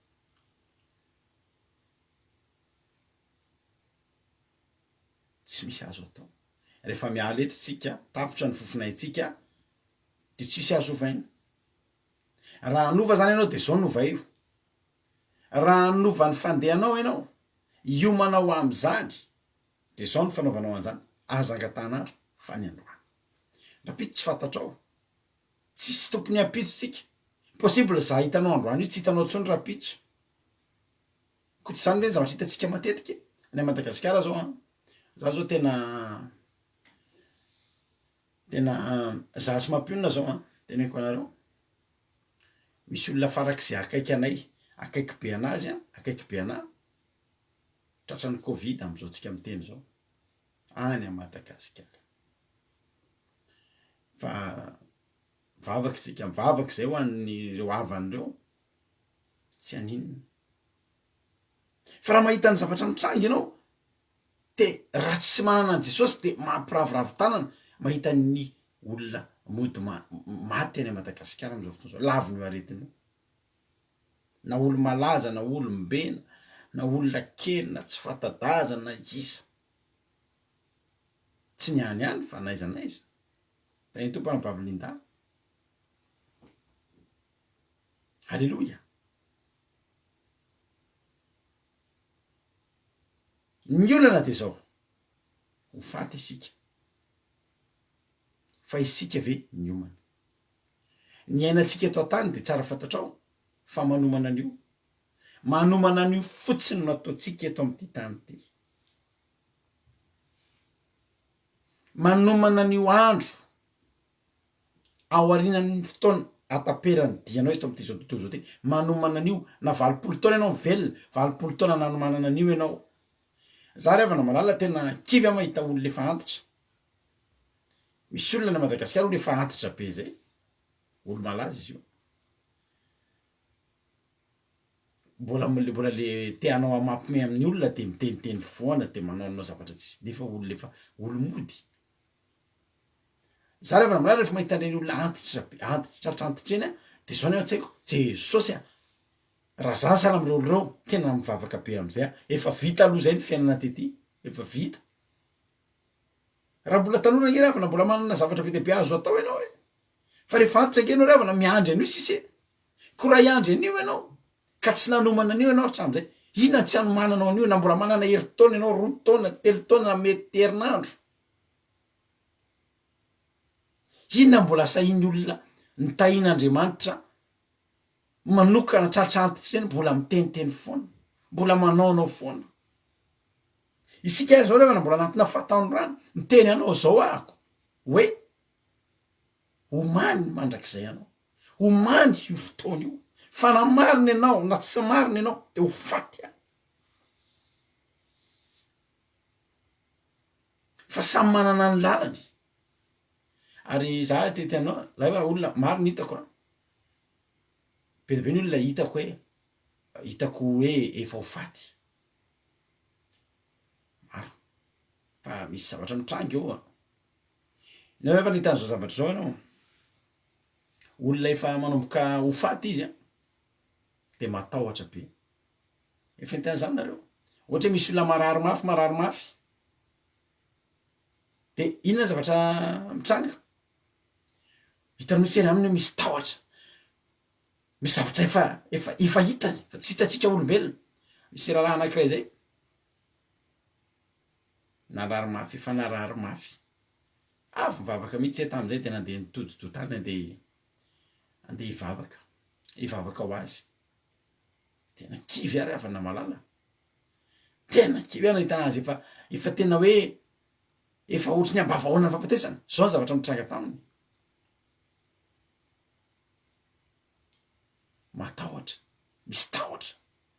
Tsy misy azo atao. Rehefa miala eto tsika, tapitra ny fofonaintsika, de tsisy azo ovaina. Raha hanova zany ianao de zao no ovaio. Raha hanova ny fandehanao ianao, hiomana ho am'zany, de zao no fanaovanao an'zany, aza angatahana andro fa ny androany. Rahampitso tsy fantatrao, tsisy tompony ampitso tsika, possible za hitanao androany io tsy hitanao tsony rahampitso. Koa tsy zany ve ny zavatra hitantsika matetika e? Any Madagasikara zao an, za zao tena tena za sy mampionona zao an, teneniko anareo, misy olona farak'izay akaiky anay, akaiky be anazy an, akaiky be anah, tratran'ny covid am'zao tsika miteny zao, any Madagasikara. Fa mivavaka isika, mivavaka zay ho an'ireo havany reo, tsy haninona. Fa raha mahita ny zavatra mitranga ianao de raha tsy manana an'i Jesosy de mampiraviravy tanana mahita ny olona mody maty any Madagasikara am'zao fotoana zao, lavin'io aretina io. Na olo-malaza na olom-be na olona kely na tsy fanta-daza na iza. Tsy ny any ihany fa n'aiza n'aiza. Tahin'ny Tompo anabavy Linda. Aleloia! Ny olana dia izao, ho faty isika, fa isika ve niomana? Ny iainantsika eto an-tany dia tsara fantatrao fa manomana an'io, manomana an'io fotsiny no ataontsika eto amin'ity tany ity. Manomana an'io andro aorianan'ny fotoana hataperan'ny dianao eto amin'ity zao tontolo zao ty, manomana an'io, na 80 taona ianao mivelona, 80 taona nanomanana an'io ianao. Za ry havana malala tena kivy aho mahita olona efa antitra, misy olona any Madagasikara olona efa antitra be zay, olo malaza izy io, mbola mbola le te hanao amapme amin'ny olona de miteniteny foana de manaonao zavatra tsisy nefa olona efa olo mody. Za rehefa namboara rehefa mahita an'ireny olona antitra be antitra tratra antitra iny a de zao ny ao an-tsaiko, Jesosy a! Raha za sahala am'ireo olona ireo tena mivavaka be am'zay aho, efa vita aloha zay ny fiainana tety, efa vita. Raha mbola tanora ange ry havana mbola manana zavatra be dia be azo atao ianao e! Fa rehefa antitra ange ianao ry havana miandry an'io sisa e! Ko raha hiandry an'io ianao ka tsy nanomana an'io ianao hatramin'izay, inona no tsy hanomananao an'io na mbola manana herintaona ianao, roa taona, telo taona na mety herinandro? Inona mbola sahin'ny olona nitahian'Andriamanitra manokana tratra antitra ireny mbola miteniteny foana, mbola manaonao foana. Isika ary zao revana mbola anatina fahatanorana, miteny anao zao ahako hoe. Omany ny mandrakizay anao. Omany io fotoana io. Fa na marina ianao na tsy marina ianao dia ho faty ihany. Fa samy manana ny lalany. Ary za te hiteny anao, za efa olona maro ny hitako an, be dia be ny olona hitako hoe, hitako hoe efa ho faty. Maro. Fa misy zavatra mitranga eo an. Ianao ve efa nahita an'izao zavatra izao ianao? Olona efa manomboka ho faty izy an, de matahotra be. Efa nahita an'izany nareo? Ohatra hoe misy olona marary mafy, marary mafy, de inona ny zavatra mitranga? Hitanao mihitsy eny aminy hoe misy tahotra, misy zavatra efa efa efa hitany fa tsy hitantsika olombelona. Misy rahalahy anakiray zay, Narary mafy, efa narary mafy. Avy nivavaka mihitsy zay tamin'izay dia nandeha nitodi-doha tany handeha handeha hivavaka, hivavaka ho azy. Tena kivy aho ry havana malala. Tena kivy aho nahita anazy efa efa tena hoe efa ohatry ny ambavahaona ny fahafatesana. Zao ny zavatra nitranga taminy. Matahotra, misy tahotra.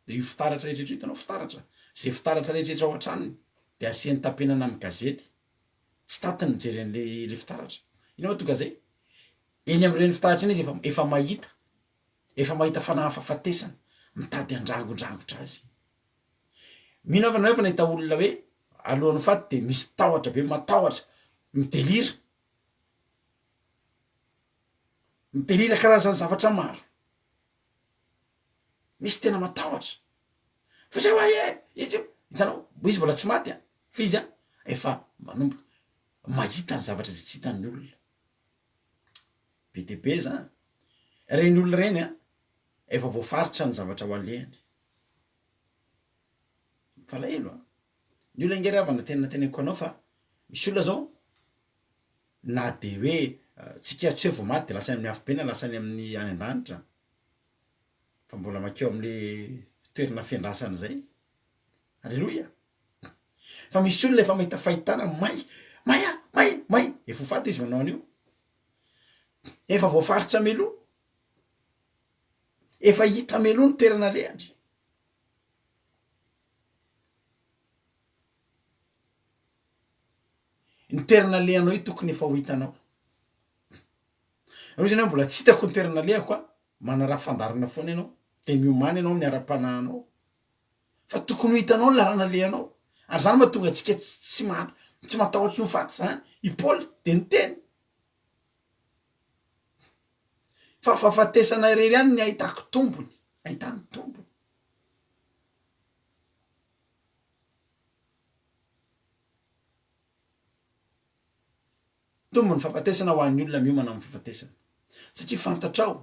Dia io fitaratra rehetra io, hitanao fitaratra? Izay fitaratra rehetra rehetra ao an-tranony dia asiany tapenana amin'ny gazety. Tsy tatiny mijery an'le le fitaratra. Inona mahatonga an'izay? Eny amin'ireny fitaratra iny izy efa efa mahita, efa mahita fanahy fahafatesana mitady handrangondrangotra azy. Mino aho fa nareo efa nahita olona hoe alohan'ny ho faty dia misy tahotra be, matahotra, midelira. Midelira karazany zavatra maro. Misy tena matahotra. Fa zay hoa e, izy io, hitanao, izy mbola tsy maty an, fa izy an efa manomboka mahita ny zavatra izay tsy hitan'ny olona. Be dia be zany. Ireny olona ireny an, efa voafaritra ny zavatra ho alehany. Mampalahelo an. Ny olona ange ry havana tena teneniko anao fa misy olona zao na de hoe tsika tsy hoe vao maty de lasa any amin'ny afobe na lasa any amin'ny any an-danitra fa mbola mankeo amle toerana fiandrasana zay, aleloia! Fa misy olona efa mahita fahitana may, may ah, may, may, efa ho faty izy manao an'io, efa voafaritra mialoha, efa hita mialoha ny toerana alehany. Ny toerana alehanao io tokony efa ho hitanao. Raha ohatra hoe mbola tsy hitako ny toerana alehako a, manaraha fandaharana foana ianao, de miomàna ianao amin'ny ara-panahinao, fa tokony ho hitanao ny lalana alehanao, ary zany mahatonga antsika tsy maty, tsy matahotra ny ho faty zany, i Paoly de niteny fa fahafatesana irery ihany ny ahitako tombony, ahitany tombony. Tombony ny fahafatesana ho an'ny olona miomana amin'ny fahafatesana. Satria fantatrao,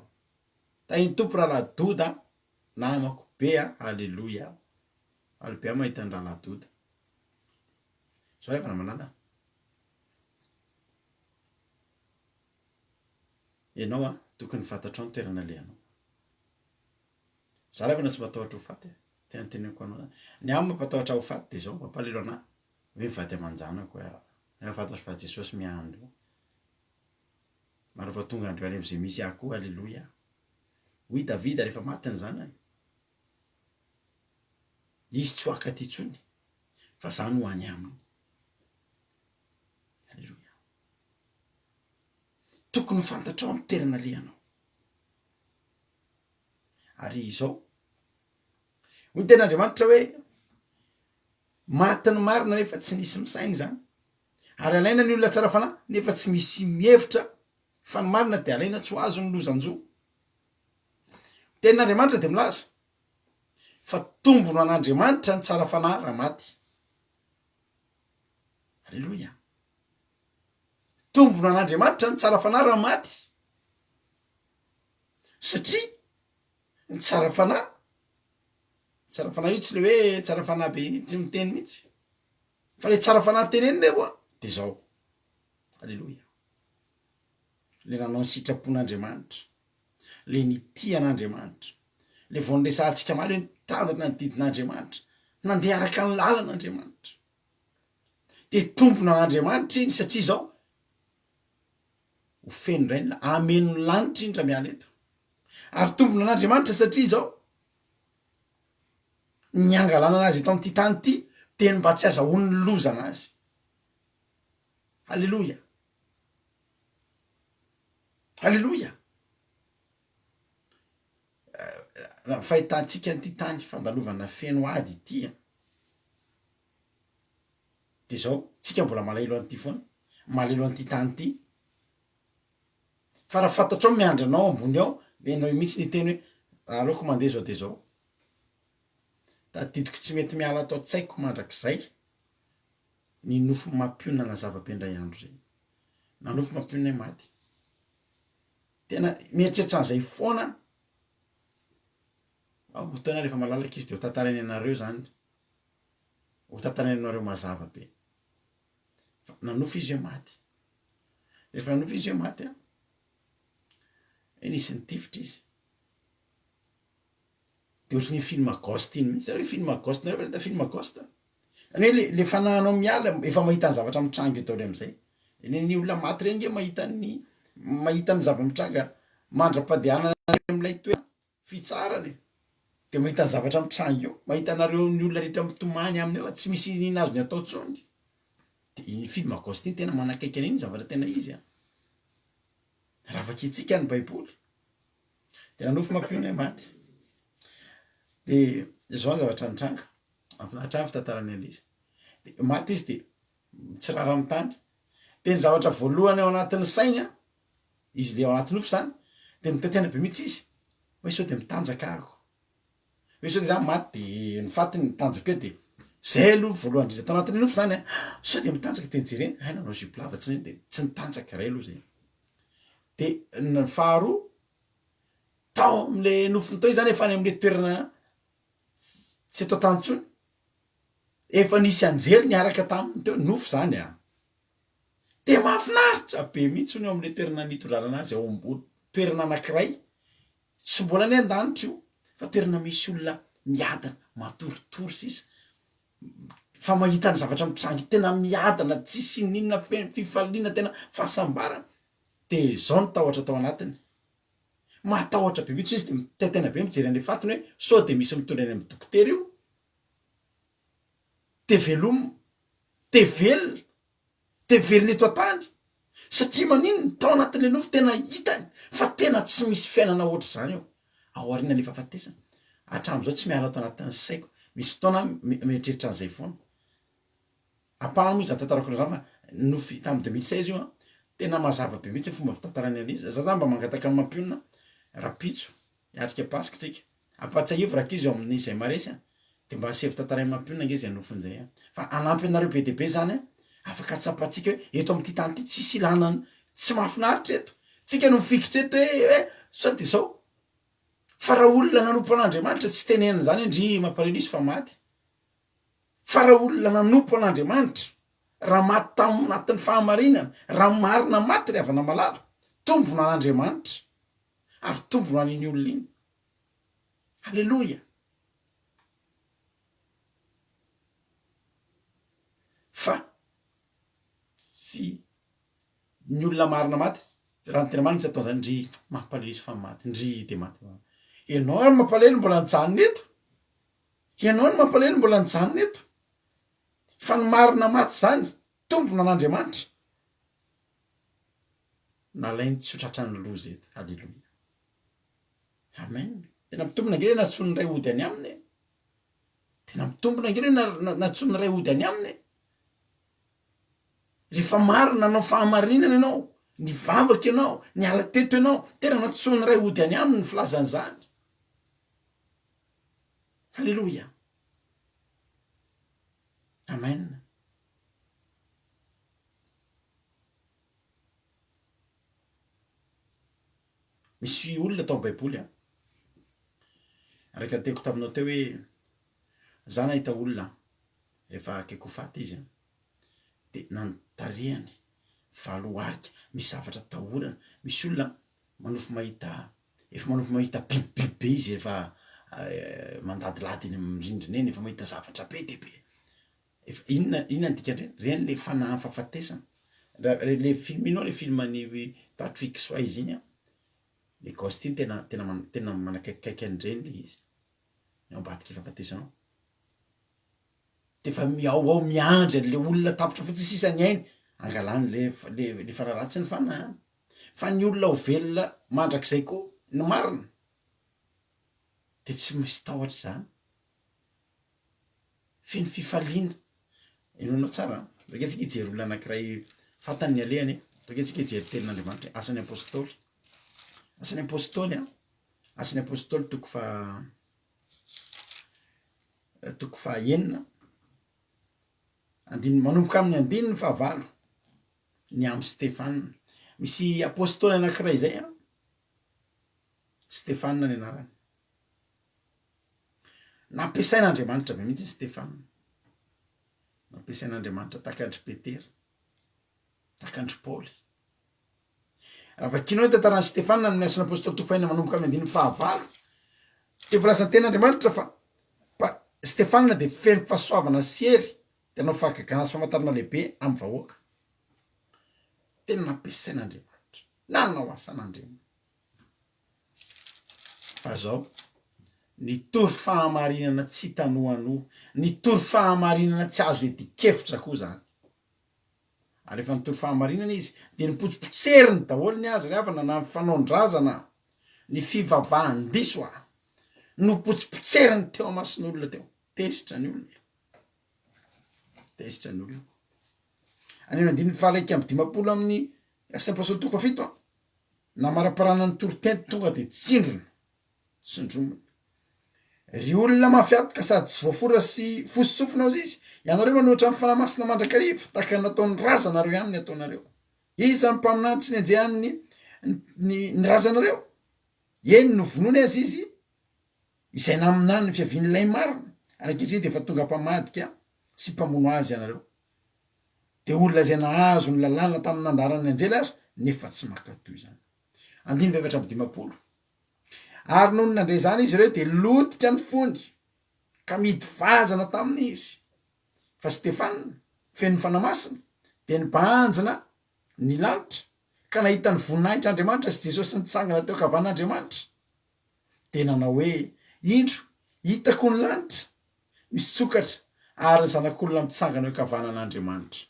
tahin'ny Tompo Rahalahy Doda namako be a, Aleloia. Faly be aho mahita an'i Rahalahy Doda. Zao ry havana malala a. Ianao a, tokony fantatrao ny toerana alehanao. Za ry havana tsy matahotra ho faty e, tena teneniko anao zany. Ny ahy mampatahotra ho faty de zao, mampalahelo anah hoe mivady aman-janako hoe nefa fantatro fa Jesosy miandry eo. Marina fa tonga andro any am'zay misy ahy koa, aleloia. Hoy Davida rehefa maty ny zanany, izy tsy ho akaty intsony fa za no ho any aminy. Aleloia. Tokony ho fantatrao ny toerana alehanao. Ary izao, hoy ny tenin'Andriamanitra hoe, Maty ny marina nefa tsy misy misaina izany, ary alaina ny olona tsara fanahy nefa tsy misy mihevitra fa ny marina dia alaina tsy ho azo ny lozan-jo. Ny tenin'Andriamanitra dia milaza fa tombony ho an'Andriamanitra ny tsara fanahy raha maty. Aleloia! Tombony ho an'Andriamanitra ny tsara fanahy raha maty. Satria ny tsara fanahy, tsara fanahy io tsy le hoe tsara fanahy be tsy miteny mihitsy, fa le tsara fanahy tenenina eo an, de zao, aleloia, le nanao ny sitrapon'Andriamanitra, le nitia an'Andriamanitra, le vao niresahantsika omaly hoe nitandrina ny didin'Andriamanitra, nandeha araka ny lalan'Andriamanitra, de tompona an'Andriamanitra iny satria zao. Ho feno indray ny hameno ny lanitra iny raha miala eto. Ary tombony an'Andriamanitra satria izao, ny hangalana anazy eto amin'ity tany ity dia ny mba tsy azahoany ny loza anazy. Haleloia! Haleloia! Raha ny fahitantsika an'ity tany fandalovana feno ady ity an, de zao, tsika mbola malahelo an'ity foana, malahelo an'ity tany ity, fa raha fantatrao miandry anao ambony ao de enao mihitsy ny hiteny hoe aleoko mandeha zao de zao, tadidiko tsy mety miala ato an-tsaiko mandrakizay ny nofy mampionona nazava be indray andro zay, nanofy mampionona ahy maty. Tena mieritreritra an'izay foana aho, fotoana rehefa malalaka izy de ho tantarainy anareo zany, ho tantarainy anareo mazava be. Fa nanofy izy hoe maty, rehefa nanofy izy hoe maty an, hoe nisy nitifitra izy, De ohatran'iny film ghost iny mihitsy, hoe film ghost, nareo ve nahita film ghost? Zany hoe le le fanahinao miala efa mahita ny zavatra mitranga eo daholo am'zay, ny ny olona maty reny nge mahita ny mahita ny zava-mitranga mandra-pandehanana any am'lay toerana fitsarana e, de mahita ny zavatra mitranga eo, mahita anareo ny olona rehetra mitomany aminy eo fa tsy misy iniana azony atao tsony, de iny film ghost iny tena manakaiky an'iny zavatra tena izy an, raha vakintsika ny baiboly. De nanofy mampionona hoe maty. De zao ny zavatra nitranga, mahafinaritra ahy ny fitantarany an'izy. De maty izy de mitsirara amin'ny tany, de ny zavatra voalohany ao anatin'ny sainy an, izy le ao anaty nofy zany, de mitaintaina be mihitsy izy hoe sao de mitanjaka aho, hoe sao de za maty de ny fatiny mitanjaka eo de zay aloha voalohany indrindra tao anatin'ny nofy zany an, sao de mitanjaka de nijereny, hay nanao jupe lava tsy de tsy nitanjaka ray aloha zay. De ny faharoa, tao amle nofiny tao izy zany efa any amle toerana tsy eto an-tany intsony, efa nisy anjely niaraka taminy teo, nofy zany an, de mahafinaritra be mihitsy hono eo amle toerana nitondrana anazy ao ambony toerana anakiray, tsy mbola any an-danitra io fa toerana misy olona miadana, matoritory sisa, fa mahita ny zavatra mitranga tena miadana tsisy inoninona feno fifaliana tena fahasambarana de zao ny tahotra tao anatiny matahotra be mihitsy izy de mitaintaina be mijery an'le fatiny hoe sao de misy mitondra any amin'ny dokotera io de veloma de velona de velona eto an-tany satria maninona tao anatin'le nofy tena hitany fa tena tsy misy fiainana ohatr'izany eo aorianan'le fahafatesana hatramin'izao tsy miala ato anatin'ny saiko misy fotoana aho mieritreritra an'izay foana ampahany moa izany tantarako an'izany fa nofy tamin'ny 2016 io an tena mazava be mihitsy ny fomba fitantarany an'izy za zany mba mangataka amin'ny mampionona rapitso Hiatrika Paska tsika. Ampahatsiahivo rankizy ao amin'ny izay maresy a! Dia mba asevo tantarain'i Mampionona ange izay nofiny izay a! Fa hanampy anareo be dia be izany a! Afaka tsapantsika hoe eto amin'ity tany ity tsisy ilana ny tsy mahafinaritra eto. Tsika no mifikitra eto hoe hoe sao dia izao. Fa raha olona nanompo an'Andriamanitra tsy tenenina izany hoe ndry mampalahelo izy fa maty. Fa raha olona nanompo an'Andriamanitra, raha maty tao anatin'ny fahamarinana, raha marina maty ry havana malala, tombona an'Andriamanitra. ary tombony ho an'iny olona iny. Aleloia! Fa tsy ny olona marina maty, raha ny tena marina tsy atao an'izany, ndry mampalahelo izy fa maty, ndry de maty. Ianao ary mampalahelo mbola nijanona eto, ianao no mampalahelo mbola nijanona eto, fa ny marina maty zany tombony an'Andriamanitra. Nalainy tsy ho tratran'ny loza eto. Aleloia. Amen. Tena mitombina ange hoe nantsoin'ny Ray hody any aminy e. Tena mitombina ange hoe nantsoin'ny Ray hody any aminy e. Rehefa marina nanao fahamarinana ianao, nivavaka ianao, niala teto ianao, tena nantsoin'ny Ray hody any aminy ny filazan'izany. Aleloia. Amen. Misy olona tao am-baiboly an, araka ny teniko taminao teo hoe za nahita olona efa akaiky ho faty izy an, de na ny tarehiny valoharika, misy zavatra atahorana, misy olona manofy mahita efa manofy mahita bibibiby be izy efa mandadilady eny amin'ny rindrina eny, efa mahita zavatra be dia be. Efa inona inona ny dikan'ireny? Ireny le fanahin'ny fahafatesana. Raha le film iny le film an'i Patrick Swayze iny an, le ghost iny tena tena tena manakaikikaiky an'ireny le izy, ny ao ambadiky fahafatesana ao. De efa miao ao miandry an'le olona tapitra fotsiny sisa ny ainy, angalany le le le fanahy ratsy ny fanahiny. Fa ny olona ho velona mandrakizay koa ny marina de tsy misy tahotra izany. Feno fifaliana. Henoinao tsara an! Ndao ange tsika hijery olona anankiray fantany ny alehany e! Ndao ange tsika hijery tenin'Andriamanitra e! Asan'ny Apôstôly, Asan'ny Apôstôly an, Asan'ny Apôstôly toko faha toko fahaenina, andininy manomboka amin'ny andininy fahavalo, ny amin'i Stefana. Misy apôstôly anankiray izay an, Stefana ny anarany. Nampiasain'Andriamanitra be mihitsy i Stefana. Nampiasain'Andriamanitra tahaka an-dry Petera, tahaka an-dry Paoly. Raha vakinao ny tantaran'i Stefana amin'ny Asan'ny Apôstôly toko fahenina manomboka amin'ny andininy fahavalo, dia voalazan'ny tenin'Andriamanitra fa fa Stefana dia feno fahasoavana sy hery, dia nanao fahagagana sy famantarana lehibe amin'ny vahoaka. Tena nampiasain'Andriamanitra, nanao asan'Andriamanitra. Fa zao, nitory fahamarinana tsy hita noanoa, nitory fahamarinana tsy azo iadian-kevitra koa zany. Ary rehefa nitory fahamarinana izy, dia nipotsipotseriny daholo ny azy ry havana, na ny fanaon-drazana, ny fivavahan-diso a! Nopotsipotseriny teo amason'olona teo. Tezitra ny olona. Tezitra ny olona. Any amin'ny andininy faha 51 amin'ny Asan'ny Apostoly toko fahafito a! Namaraparana ny toriteny tonga dia tsindrona, tsindromina. Ry olona mafy hatoka sady tsy voafora sy fosy sofina hozy izy, ianareo manohitra ny Fanahy Masina mandrakariva, tahaka ny nataon'ny razanareo ihany ny ataonareo. Iza ny mpaminany tsy nenjehan'ny ny ny razanareo? Eny, novonoiny aza izy, izay naminany ny fiavian'ilay marina, ary ankehitriny dia efa tonga mpamadika sy mpamono azy ianareo. Dia olona izay nahazo ny lalàna tamin'ny nandaharan'ny anjely aza, nefa tsy mankatò izany. Andininy faha-54. Ary nony nandre izany izy ireo, dia lotika ny fony, ka mihidy vazana taminy izy. Fa Stefana, feno ny Fanahy Masina, dia nibanjina ny lanitra, ka nahita ny voninahitr'Andriamanitra sy Jesosy nitsangana teo ankavan'Andriamanitra. Dia nanao hoe, Indro, hitako ny lanitra, misokatra ary ny Zanak'olona mitsangana eo ankavanan'Andriamanitra.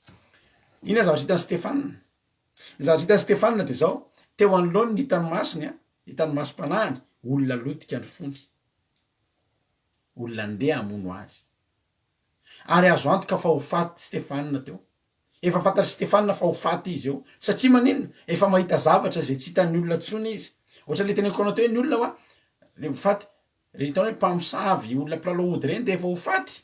Inona ny zavatra hitan'i Stefana? Ny zavatra hitan'i Stefana dia izao, teo anoloany ny hitan'ny masony, hitan'ny masom-panahiny, olona lotika ny fony. Olona ndeha hamono azy. Ary azo antoka fa ho faty Stefana teo. Efa fantatr'i Stefana fa ho faty izy eo. Satria maninona? Efa mahita zavatra izay tsy hitan'ny olona intsony izy. Ohatran'ilay teneniko anao teo hoe ny olona hoa, le ho faty, Ireny hitanao hoe mpamosavy, olona mpilalao ody ireny rehefa ho faty,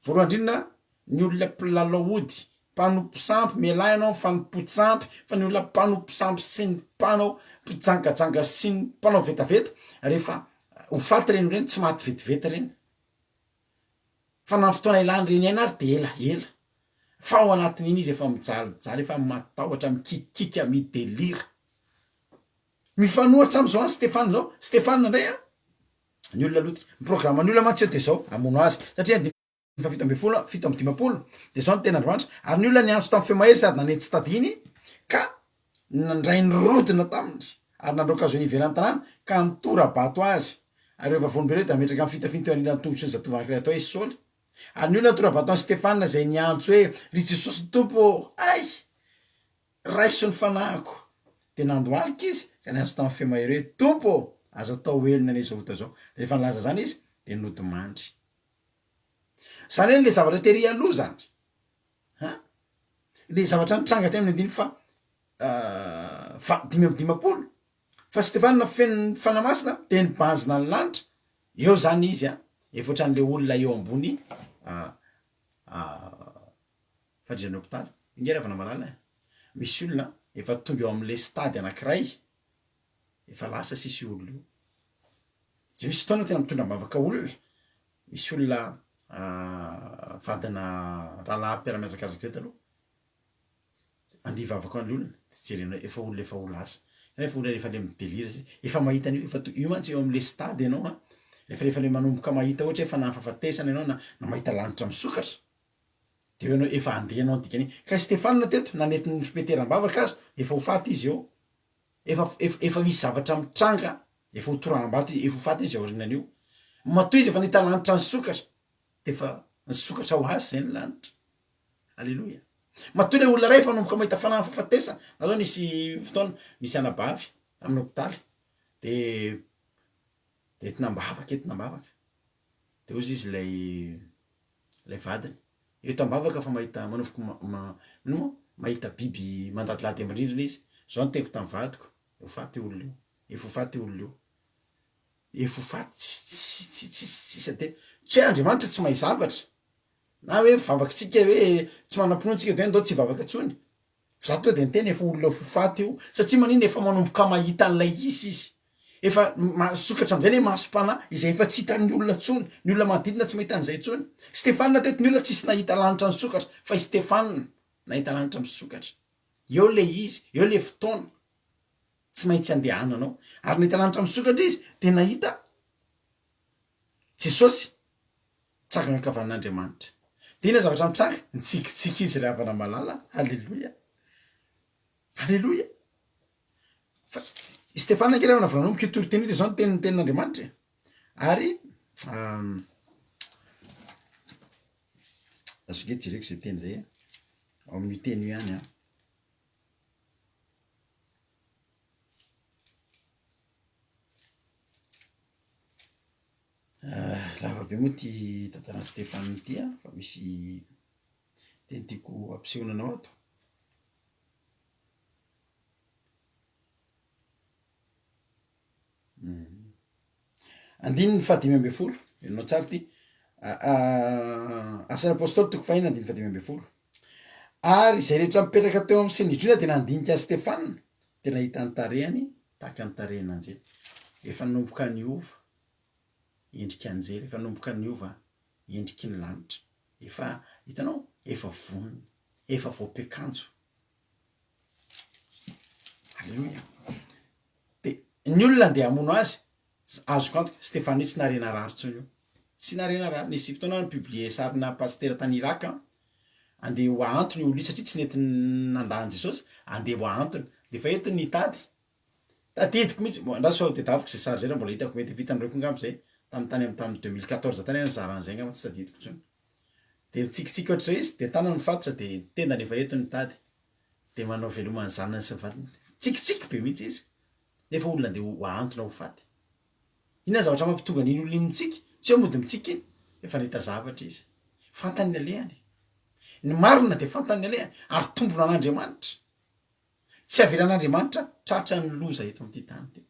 voalohany indrindra ny olona mpilalao ody, mpanompo sampy, mialà ianao amin'ny fanompoan-tsampy fa ny olona mpanompo sampy sy ny mpanao mpijangajanga sy ny mpanao vetaveta rehefa ho faty ireny olona ireny tsy maty vetivety ireny fa na ny fotoana ilan'ireny aina ary de ela ela fa ao anatin'iny izy efa mijalijaly efa matahotra mikikika midelira. Mifanohitra am'zao any Stefana zao, Stefana ndray an, ny olona lotika, ny programan'ny olona mantsy eo de zao, hamono azy, satria andininy faha 17, 57, de zao ny tenin'Andriamanitra, ary ny olona niantso tamin'ny feo mahery sady nanetsy tadiny ka nandray ny rodina taminy, ary nandroaka azy ho eny ivelan'ny tanàna, ka nitora-bato azy, ary ireo vavolombelona ireo dia nametraka ny fitafiany teo anilan'ny tongotry ny zatovo anankiray atao hoe Saoly, ary ny olona nitora-bato an'i Stefana izay niantso hoe, Ry Jesosy Tompo ô, hay! Raiso ny fanahiko. Dia nandohalika izy ka niantso tamin'ny feo mahery hoe, Tompo ô, aza atao helona anie izao ota izao. Dia rehefa nilaza izany izy, dia nodimandry. Izany hoe ilay zavatra tery aloha izany, an, ilay zavatra nitranga teny amin'ny andininy faha faha 55, fa Stefana feno ny Fanahy Masina dia nibanjina ny lanitra, eo izany izy an, efa ohatran'ilay olona eo ambony Fandrian'ny hopitaly. Ingahy Ravana malala eh! Misy olona efa tonga eo amin'ilay stade anankiray, efa lasa sisa io olona io. Zay misy fotoana tena mitondra am-bavaka olona, misy olona vadina rahalahy mpiara-mihazakazaka zay taloha, andeha hivavaka ho an'ilay olona, de jerena efa olona efa ho lasa, zany efa olona efa le mi-delire zay, efa mahita an'io, efa to- io mantsy eo amin'le stade ianao an, rehefa rehefa le manomboka mahita ohatra hoe efa nahafahafatesana ianao na na mahita lanitra misokatra. De eo ianao efa handeha ianao ny dikan'iny. Ka i Stefana teto na nentin'i ry Petera am-bavaka aza efa ho faty izy eo. Efa efa efa misy zavatra mitranga, efa ho toraham-bato izy, efa ho faty izy aorianan'io. Matoa izy efa nahita lanitra nisokatra de efa nisokatra ho azy zay ny lanitra. Aleloia. Matoa ilay olona iray efa nanomboka mahita fanahy fahafatesana. Za zao nisy fotoana nisy anabavy tamin'ny hopitaly de de entina am-bavaka entina am-bavaka. De hozy izy ilay ilay vadiny, eto am-bavaka fa mahita manomboka ma- ma- ino moa mahita biby mandadilady amin'ny rindrina izy. Zao ny teniko tamin'ny vadiko, ho faty io olona io, efa ho faty io olona io. Efa ho faty tsisy tsisy tsisy tsisy tsisy ate- tsy hoe Andriamanitra tsy mahay zavatra. Na hoe mivavaka tsika hoe tsy manam-pinoana tsika de hoe ndao tsy hivavaka intsony. Fa za tonga de niteny efa olona ho faty io satria manina efa manomboka mahita an'ilay izy izy. Efa misokatra am'zay le masom-panahy izay efa tsy hitan'ny olona intsony, ny olona manodidina tsy mahita an'izay intsony. Stefana teto ny olona tsisy nahita lanitra nisokatra fa i Stefana nahita lanitra misokatra. Eo le izy, eo le fotoana tsy maintsy andehananao. Ary nahita lanitra misokatra izy de nahita Jesosy Tsangana ankavanan'Andriamanitra. Dia inona zavatra mitranga? Nitsikitsiky izy ry havana malala. Aleloia. Aleloia. Fa i Stefana ange ry havana vao nanomboka io toriteny io dia izao ny tenin'ny tenin'Andriamanitra e. Ary azo ange jereko izay teny izay e. Ao amin'io teny io ihany an. Lava be moa ity tantaran'i Stefana ity an, fa misy teny tiako hampisehoana anao ato. Andininy fahadimy ambin'ny folo, henonao tsara ity, Asan'ny Apôstôly toko fahiny andininy fahadimy ambin'ny folo. Ary izay rehetra mipetraka teo amin'ny Synedriona dia nandinika an'i Stefana, dia nahita ny tarehiny tahaka ny tarehin'anjely. Efa nanomboka niova endrika anjely, efa nanomboka niova endriky ny lanitra. Efa, hitanao, efa vonona, efa voampiakanjo. Aleloia. De ny olona andeha hamono azy, azoko antoka, Stefano io tsy nahare narary intsony io. Tsy nahare narary. Nisy fotoana aho ni-publier sarina pasitera tany Irak an, andeha ho ahantona io olona io satria tsy nety nandà an'i Jesosy, andeha ho ahantona. De efa eto ny tady, Tadidiko mihitsy, bon andraso sao tedaviko zay sary zay raha mbola hitako, mety efa hitanareo koa angamba zay, tamin'ny tany amin'ny tamin'ny 2014 tany aho nizara an'izay angamba tsy tadidiko intsony. De mitsikitsiky ohatr'izao izy, de tanany mifatotra de tendany efa eto ny tady, de manao veloma ny zanany sy ny vadiny, mitsikitsiky be mihitsy izy, nefa olona andeha ho ahantona ho faty. Inona ny zavatra mampitonga an'iny olona iny mitsiky? Tsy hoe mody mitsiky iny, efa nahita zavatra izy. Fantany ny alehany. Ny marina de fantany ny alehany, ary tombona an'Andriamanitra. Tsy avelan'Andriamanitra tratra ny loza eto amin'ity tany ity.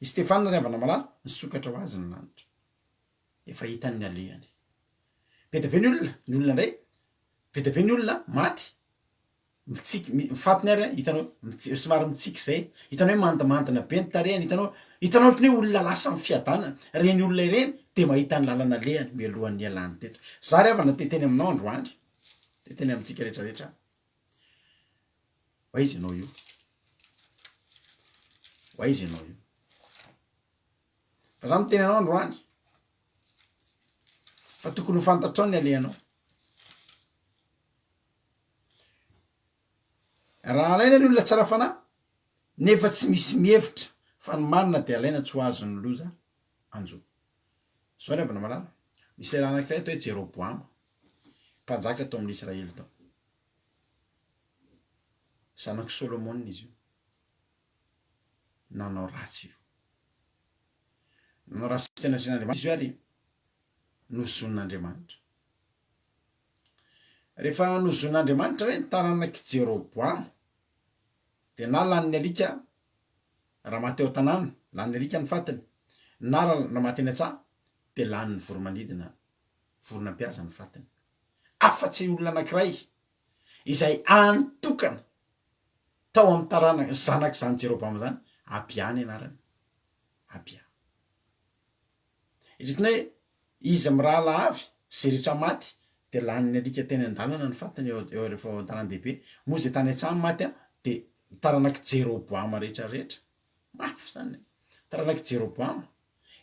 I Stefana ry havana malala, nisokatra ho azy ny lanitra. Efa hitany ny alehany. Be dia be ny olona, ny olona indray, be dia be ny olona maty, mitsiky, ny fatiny ary hitanao, somary mitsiky izay, hitanao hoe mandimandina be ny tarehiny, hitanao, hitanao ohatran'ny hoe olona lasa amin'ny fiadanana. Ireny olona ireny dia mahita ny lalana alehany mialohan'ny hialany teto. Za ry havana te hiteny aminao androany, te hiteny amintsika rehetra rehetra aho. Ho aiza ianao io? Ho aiza ianao io? Fa za miteny anao androany fa tokony ho fantatrao ny alehanao. Raha alaina ny olona tsara fanahy nefa tsy misy mihevitra fa ny marina dia alaina tsy ho azon'ny loza anjo. Zao ry havana malala, misy lehilahy anankiray atao hoe Jeroboama, mpanjaka tao amin'ny Israely tao. Zanak'i Solomona izy io. Nanao ratsy io. Nanao ratsy teo anatrehan'Andriamanitra izy io ary nozonin'Andriamanitra. Rehefa nozonin'Andriamanitra hoe ny taranak'i Jeroboama dia na lanin'ny alika raha maty ao an-tanàna, lanin'ny alika ny fatiny, na raha maty eny an-tsaha dia lanin'ny voromanidina, vorona mpihaza ny fatiny. Afa-tsy olona anankiray izay hany tokana tao amin'ny taranaka, zanak'izany Jeroboama izany, Abia ny anarany, Abia. Eritreretina hoe izy mirahalahy avy, izay rehetra maty dia lanin'ny alika teny an-dalana ny fatiny eo eo rehefa ao an-tanàn-dehibe, moa izay tany an-tsaha maty an, dia taranak'i Jeroboama rehetra rehetra, mafy izany e, taranak'i Jeroboama,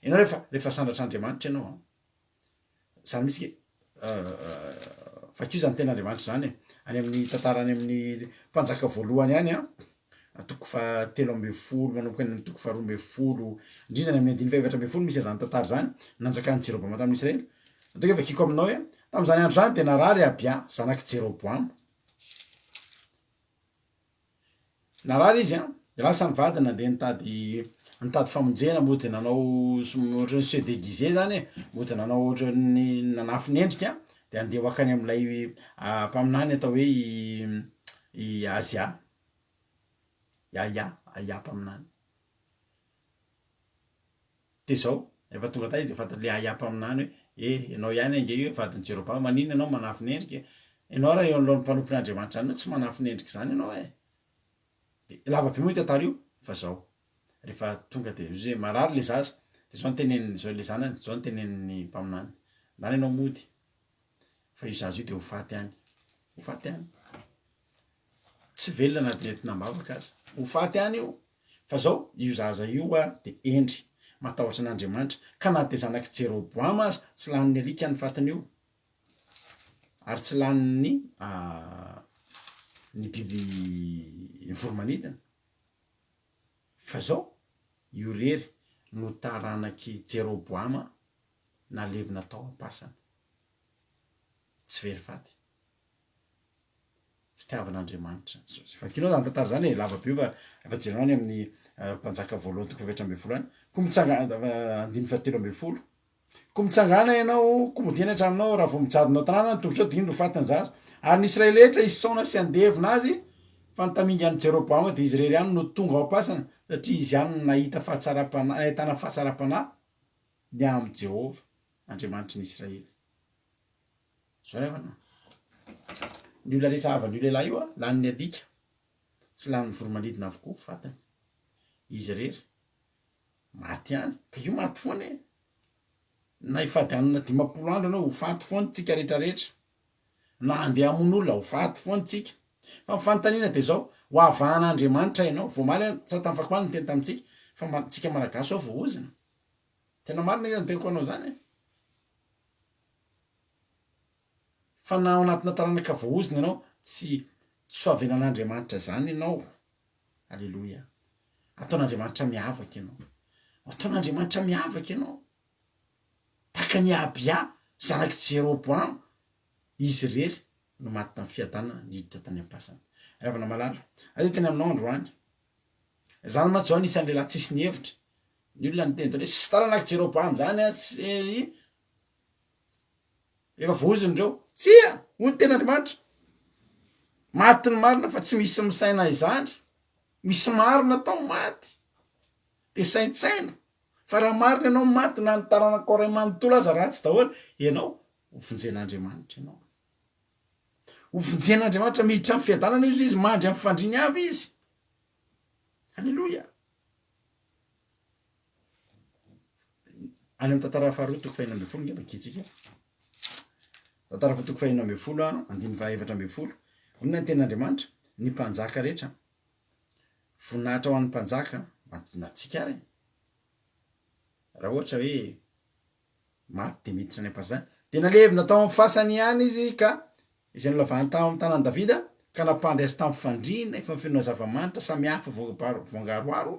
ianao rehefa rehefa sandratr'Andriamanitra ianao an, zany mihitsy ke. Vakio izany tenin'Andriamanitra izany e. Any amin'ny tantara any amin'ny mpanjaka voalohany any an, toko fahatelo ambin'ny folo manomboka any amin'ny toko faharoa ambin'ny folo, indrindra any amin'ny andininy faha-efatra ambin'ny folo misy an'izany tantara izany, nanjakan'i Jeroboama tamin'ny Israely. Ataoko hoe vakiko aminao hoe, tamin'izany andro izany dia narary Abia, zanak'i Jeroboama. Narary izy an, de lasa ny vadiny nandeha nitady nitady famonjena, mody nanao ohatran'ny se déguiser zany e, mody nanao ohatran'ny nanafina endrika de andeha ho akany amin'ilay mpaminany atao hoe i i Azia, i Ahia, Ahia mpaminany. De zao, rehefa tonga tany izy de fantatr'le Ahia mpaminany hoe, eh, ianao ihany ange io vadin'i Jeroboama, maninona ianao manafina endrika e? Ianao raha eo anoloan'ny mpanompon'Andriamanitra zany ianao tsy manafina endrika zany ianao e! De lava be moa io tantara io, fa zao, rehefa tonga de ozy hoe marary le zaza, de zao no teneniny, zao le zanany, zao no tenenin'ny mpaminany, ndana ianao mody, fa io zaza io de ho faty any, ho faty any, tsy velona na de entina am-bavaka aza, ho faty any io. Fa zao, io zaza io hoa de hendry, matahotra an'Andriamanitra, ka na de zanak'i Jeroboama aza tsy lanin'ny alika ny fatin'io, ary tsy lanin'ny ny biby ny voro-manidina. Fa zao, io rery no taranak'i Jeroboama nalevina tao am-pasana. Tsy very faty. Fitiavan'Andriamanitra. Vakinao zany tantara zany e, lava be io fa efa jerenao any amin'ny Mpanjaka voalohany toko faha-efatra ambin'ny folo any. Koa mitsanga andininy fahatelo ambin'ny folo. Koa mitsangàna ianao, koa modia any an-tranonao, raha vao mijadona ao an-tanàna ny tongotrao dia indro ho faty ny zaza. Ary ny Israely rehetra hisaona sy handevina azy, fa ny tamingan'i Jeroboama dia izy irery ihany no tonga ao am-pasana, satria izy ihany no nahita fahatsaram-panahy, nahitana fahatsaram-panahy ny amin'i Jehovah, Andriamanitry ny Israely. Zao ry havana, ny olona rehetra havan'io lehilahy io an, lanin'ny alika sy lanin'ny voromanidina avokoa fatiny. Izy irery, maty ihany, ka io maty foana e! Na hifady hanina 50 andro ianao, ho faty foana tsika rehetra rehetra. Na handeha hamono olona, ho faty foana tsika. Fa ny fanontaniana dia zao, ho havahan'Andriamanitra ianao. Vao omaly aho, tsa tamin'ny fakomaly niteny tamintsika, fa ma- tsika Malagasy ao voaozona. Tena marina ange zany teniko anao zany e! Fa na ao anatina taranaka voaozona ianao, tsy tsy ho avelan'Andriamanitra izany ianao. Aleloia. Ataon'Andriamanitra miavaka ianao. Ataon'Andriamanitra miavaka ianao. Tahaka an'i Abia, zanak'i Jeroboama, izy irery no maty tamin'ny fiadanana niditra tany am-pasana. Ry havana malala, aza hiteny aminao androany. Izany mantsy izao anisan'ny lehilahy tsisy nihevitra. Ny olona niteny daholo hoe, tsy taranak'i Jeroboama izany an, tsy Efa voaozona ireo. Tsia! Hoy ny tenin'Andriamanitra. Maty ny marina fa tsy misy misaina izany. Misy marina tao maty. Dia saintsaino fa raha marina ianao maty na ny taranakao ray manontolo aza ratsy daholo, ianao ho vonjen'Andriamanitra ianao. Ho vonjen'Andriamanitra miditra amin'ny fiadanana izy izy mandry amin'ny fandriany avy izy. Aleloia. Any amin'ny tantara faharoa toko fahenina ambin'ny folo nge vakintsika. Tantara faharoa toko fahenina ambin'ny folo a, andininy fahaefatra ambin'ny folo. Inona ny tenin'Andriamanitra? Ny mpanjaka rehetra, voninahitra ho an'ny mpanjaka, na tsika ary e. Raha ohatra hoe Maty dia miditra any am-pasana. Dia nalevina tao amin'ny fasany ihany izy ka izay nolavahany tao amin'ny tanàn'i Davida, ka nampandry azy tamin'ny fandriana efa nofenoina zava-manitra samihafa voangaroharo,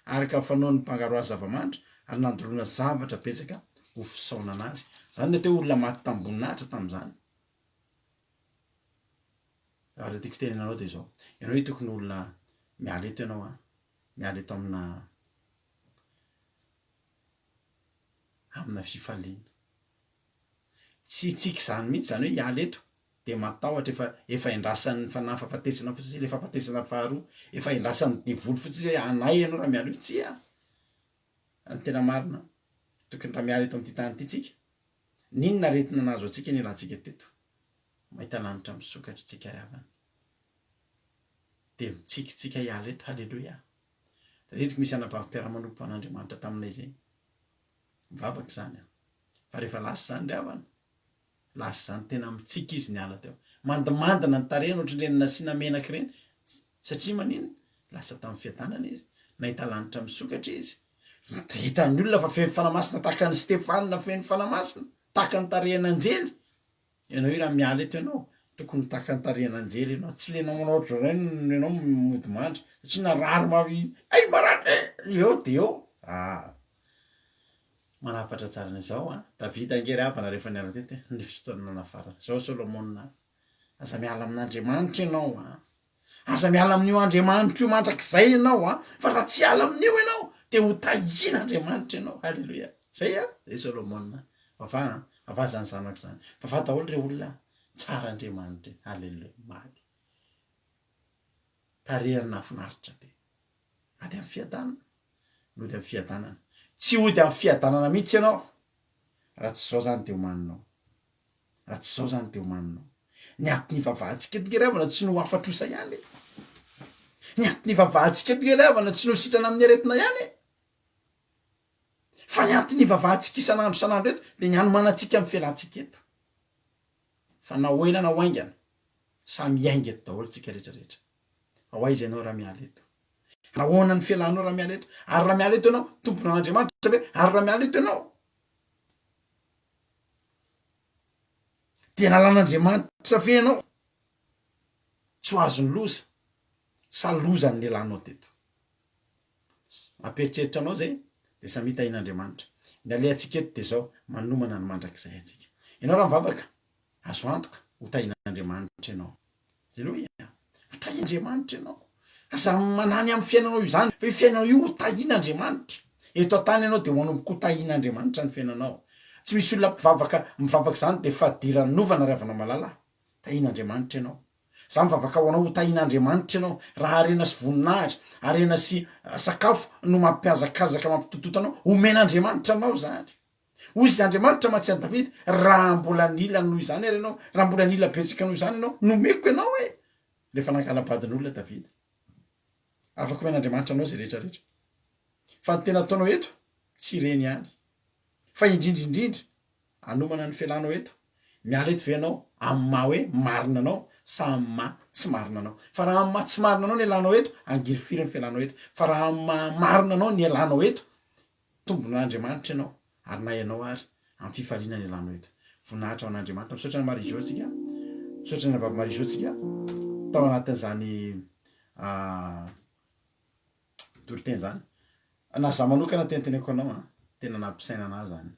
araka ny fanaon'ny mpangaroharo zava-manitra, ary nandoroana zavatra betsaka ho fisaonana azy. Izany no atao hoe olona maty tamim-boninahitra tamin'izany. Ary ny tiako tenenina anao dia izao, ianao io tokony olona miala eto ianao an, miala eto amina amina fifaliana. Tsy hitsiky izany mihitsy izany hoe hiala eto dia matahotra efa efa endrasan'ny fanahy fahafatesana fotsiny ilay fahafatesana faharoa, efa endrasan'ny devoly fotsiny hoe anay ianao raha miala eo, tsia! Raha ny tena marina, tokony raha miala eto amin'ity tany ity tsika, n'inona aretina nahazo antsika nialantsika teto, mahita lanitra misokatra tsika ry havana, dia mitsiky tsika hiala eto, haleloia! Tadidiko misy anabavy mpiara-manompo an'Andriamanitra taminay izay. Mivavaka izany an. Fa rehefa lasa izany ry havana, lasa izany tena mitsiky izy niala teo. Mandimandina ny tarehiny ohatran'ireny nasiana menaka ireny. Satria maninona? Lasa tamin'ny fiadanana izy. Nahita lanitra misokatra izy. Hitan'ny olona fa feno fanahy masina tahaka an'i Stefana feno fanahy masina, tahaka ny tarehin'anjely. Ianao io raha miala eto ianao, tokony takantarehan'anjely ianao, tsy le ianao manao ohatr'izao indray no ianao mody mandry, satria narary mafy, hay marary eh! Eo de eo, ah! Manafatra tsara an'izao an! Davida ange ry havana rehefa niala teto e, ny fotoana nanafarana. Izao Solomona an! Aza miala amin'Andriamanitra ianao an! Aza miala amin'io Andriamanitra io mandrakizay ianao an! Fa raha tsy hiala amin'io ianao dia ho tahian'Andriamanitra ianao. Haleloia! Zay an! Zay Solomona. Vava an! Vava zany zanako zany. Vava daholo re olona an! Tsara Andriamanitra e! Haleloia! Maty. Tarehiny nahafinaritra be. Maty amin'ny fiadanana. Nody amin'ny fiadanana. Tsy hody amin'ny fiadanana mihitsy ianao raha tsy izao zany dia omaninao. Raha tsy izao izany dia omaninao. Ny antony ivavahantsika eto nge ry havana tsy ny ho afa-trosa ihany e. Ny antony ivavahantsika eto nge ry havana tsy ny ho sitrana amin'ny aretina ihany e. Fa ny antony ivavahantsika isan'andro isan'andro eto dia ny hanomanantsika amin'ny fialantsika eto. Fa na ho ela na ho haingana, samy hiainga eto daholo tsika rehetra rehetra. Fa ho aiza ianao raha miala eto? Nahoana ny fialanao raha miala eto? Ary raha miala eto ianao, tomponan'Andriamanitra ve? Ary raha miala eto ianao, Dia nalan'Andriamanitra ve ianao tsy ho azon'ny loza sa loza ny nialanao teto? Mampieritreritra anao zay dia samia tahin'Andriamanitra. Ny alehantsika eto dia zao, manomana ny mandrakizay antsika. Ianao raha mivavaka, azo antoka ho tahin'Andriamanitra ianao. Aleloia! Ho tahian'Andriamanitra ianao. Aza manahy ny amin'ny fiainanao izany, fa io fiainanao io ho tahian'Andriamanitra. Eto an-tany ianao dia ho hanomboka ho tahian'Andriamanitra ny fiainanao. Tsy misy olona mpivavaka mivavaka izany dia fadiranovana ry havana malala. Tahian'Andriamanitra ianao. Za mivavaka ho anao ho tahian'Andriamanitra ianao. Raha harena sy voninahitra, harena sy sakafo no mampihazakazaka mampitototo anao, omen'Andriamanitra anao izany. Hoy izy, Andriamanitra mantsy an'i Davida, Raha mbola nila noho izany ary ianao, raha mbola nila betsaka noho izany ianao, nomeko ianao e! Rehefa nankala-badin'olona Davida. Afaka omen'Andriamanitra anao izay rehetra rehetra. Fa ny tena ataonao eto, tsy ireny ihany. Fa indrindra indrindra, hanomana ny fialanao eto. Miala eto ve ianao amin'ny maha hoe marina anao sa amin'ny maha tsy marina anao? Fa raha amin'ny maha tsy marina anao ny ialanao eto, hangirifiry ny fialanao eto. Fa raha amin'ny maha marina anao ny ialanao eto, Tombon'Andriamanitra ianao ary na ianao ary amin'ny fifaliana ny ialano eto. Voninahitra ho an'Andriamanitra. Misaotra an'i Marie Jo tsika. Misaotra an'i Vavy Marie Jo tsika tao anatin'izany toriteny izany. Na za manokana teniteneko anao an, tena nampisaina anah zany.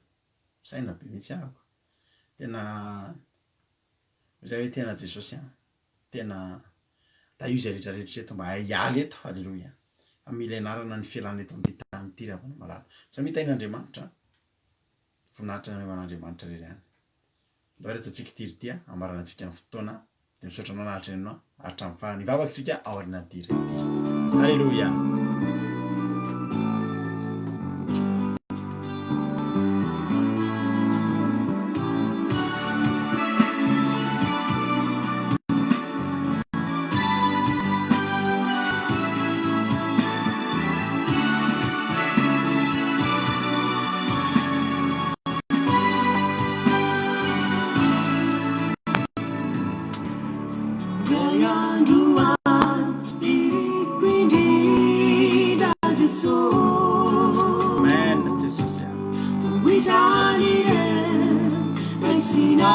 Misaina be mihitsy ahako. Tena zay hoe tena Jesosy an. Tena tahio izay rehetra rehetra eto mba hahay hiala eto, Aleloia. Fa mila ianarana ny fialana eto amin'ity tany ity ry havana malala. Samia tahin'Andriamanitra an. Voninahitra ho an'Andriamanitra irery ihany. Ndao ary ataontsika ity ry ity an, hamaranantsika ny fotoana. Dia misaotra anao naharitra nihaino hatramin'ny farany. Hivavaka isika aorianan'ity hira ity. Aleloia. Indray andro any iriko indrindra Jesosy. Amen Jesosy a. Ho izany ireny raisina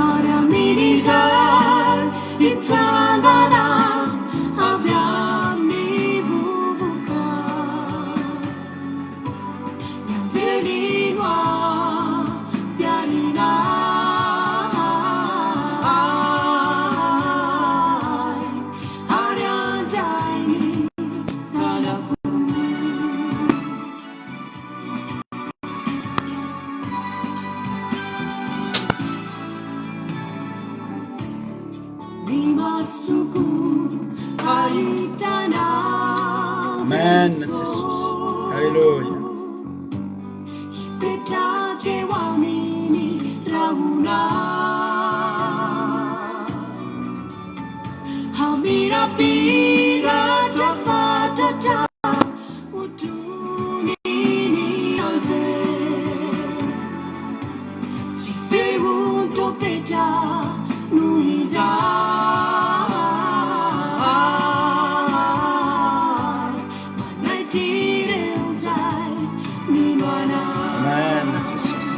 ary amin'izay hitsangana avy amin'ny vovoka. Ny anjely no hampialina ahy ary handray ny tanako. Ny masoko hahita anao Amen Jesosy. Haleloia. Hipetraka eo amin'ny rahona Hamirapiratra fatratra Hotronin'ny anjely Sy feon-trompetra no injay Manaitra ireo izay mino anao. Amen Jesosy.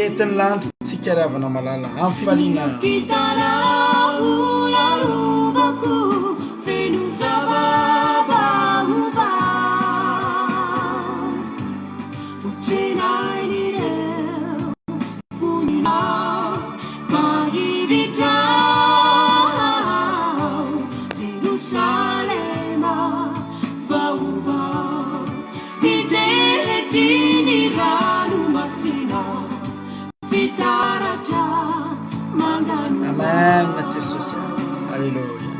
Entin'ny lanitra tsika ry havana malala amin'ny fifaliana. Amen Jesosy Alléluia.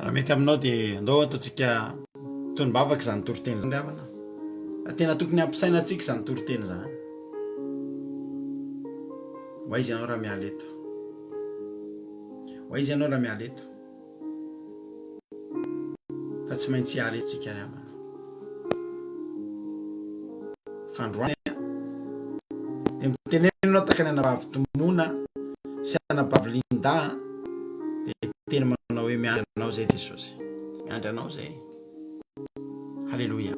Raha mety aminao dia andao ataontsika tonom-bavaka izany toriteny izany ry havana. Tena tokony hampisaina antsika izany toriteny izany. Ho aiza ianao raha miala eto? Ho aiza ianao raha miala eto? Fa tsy maintsy hiala eto tsika ry havana. Fandroany dia mitenena ianao tahaka ny anabavy Tomona sy anabavy Linda dia teny manao hoe miandry anao zay Jesosy. Miandry anao zay. Haleloia.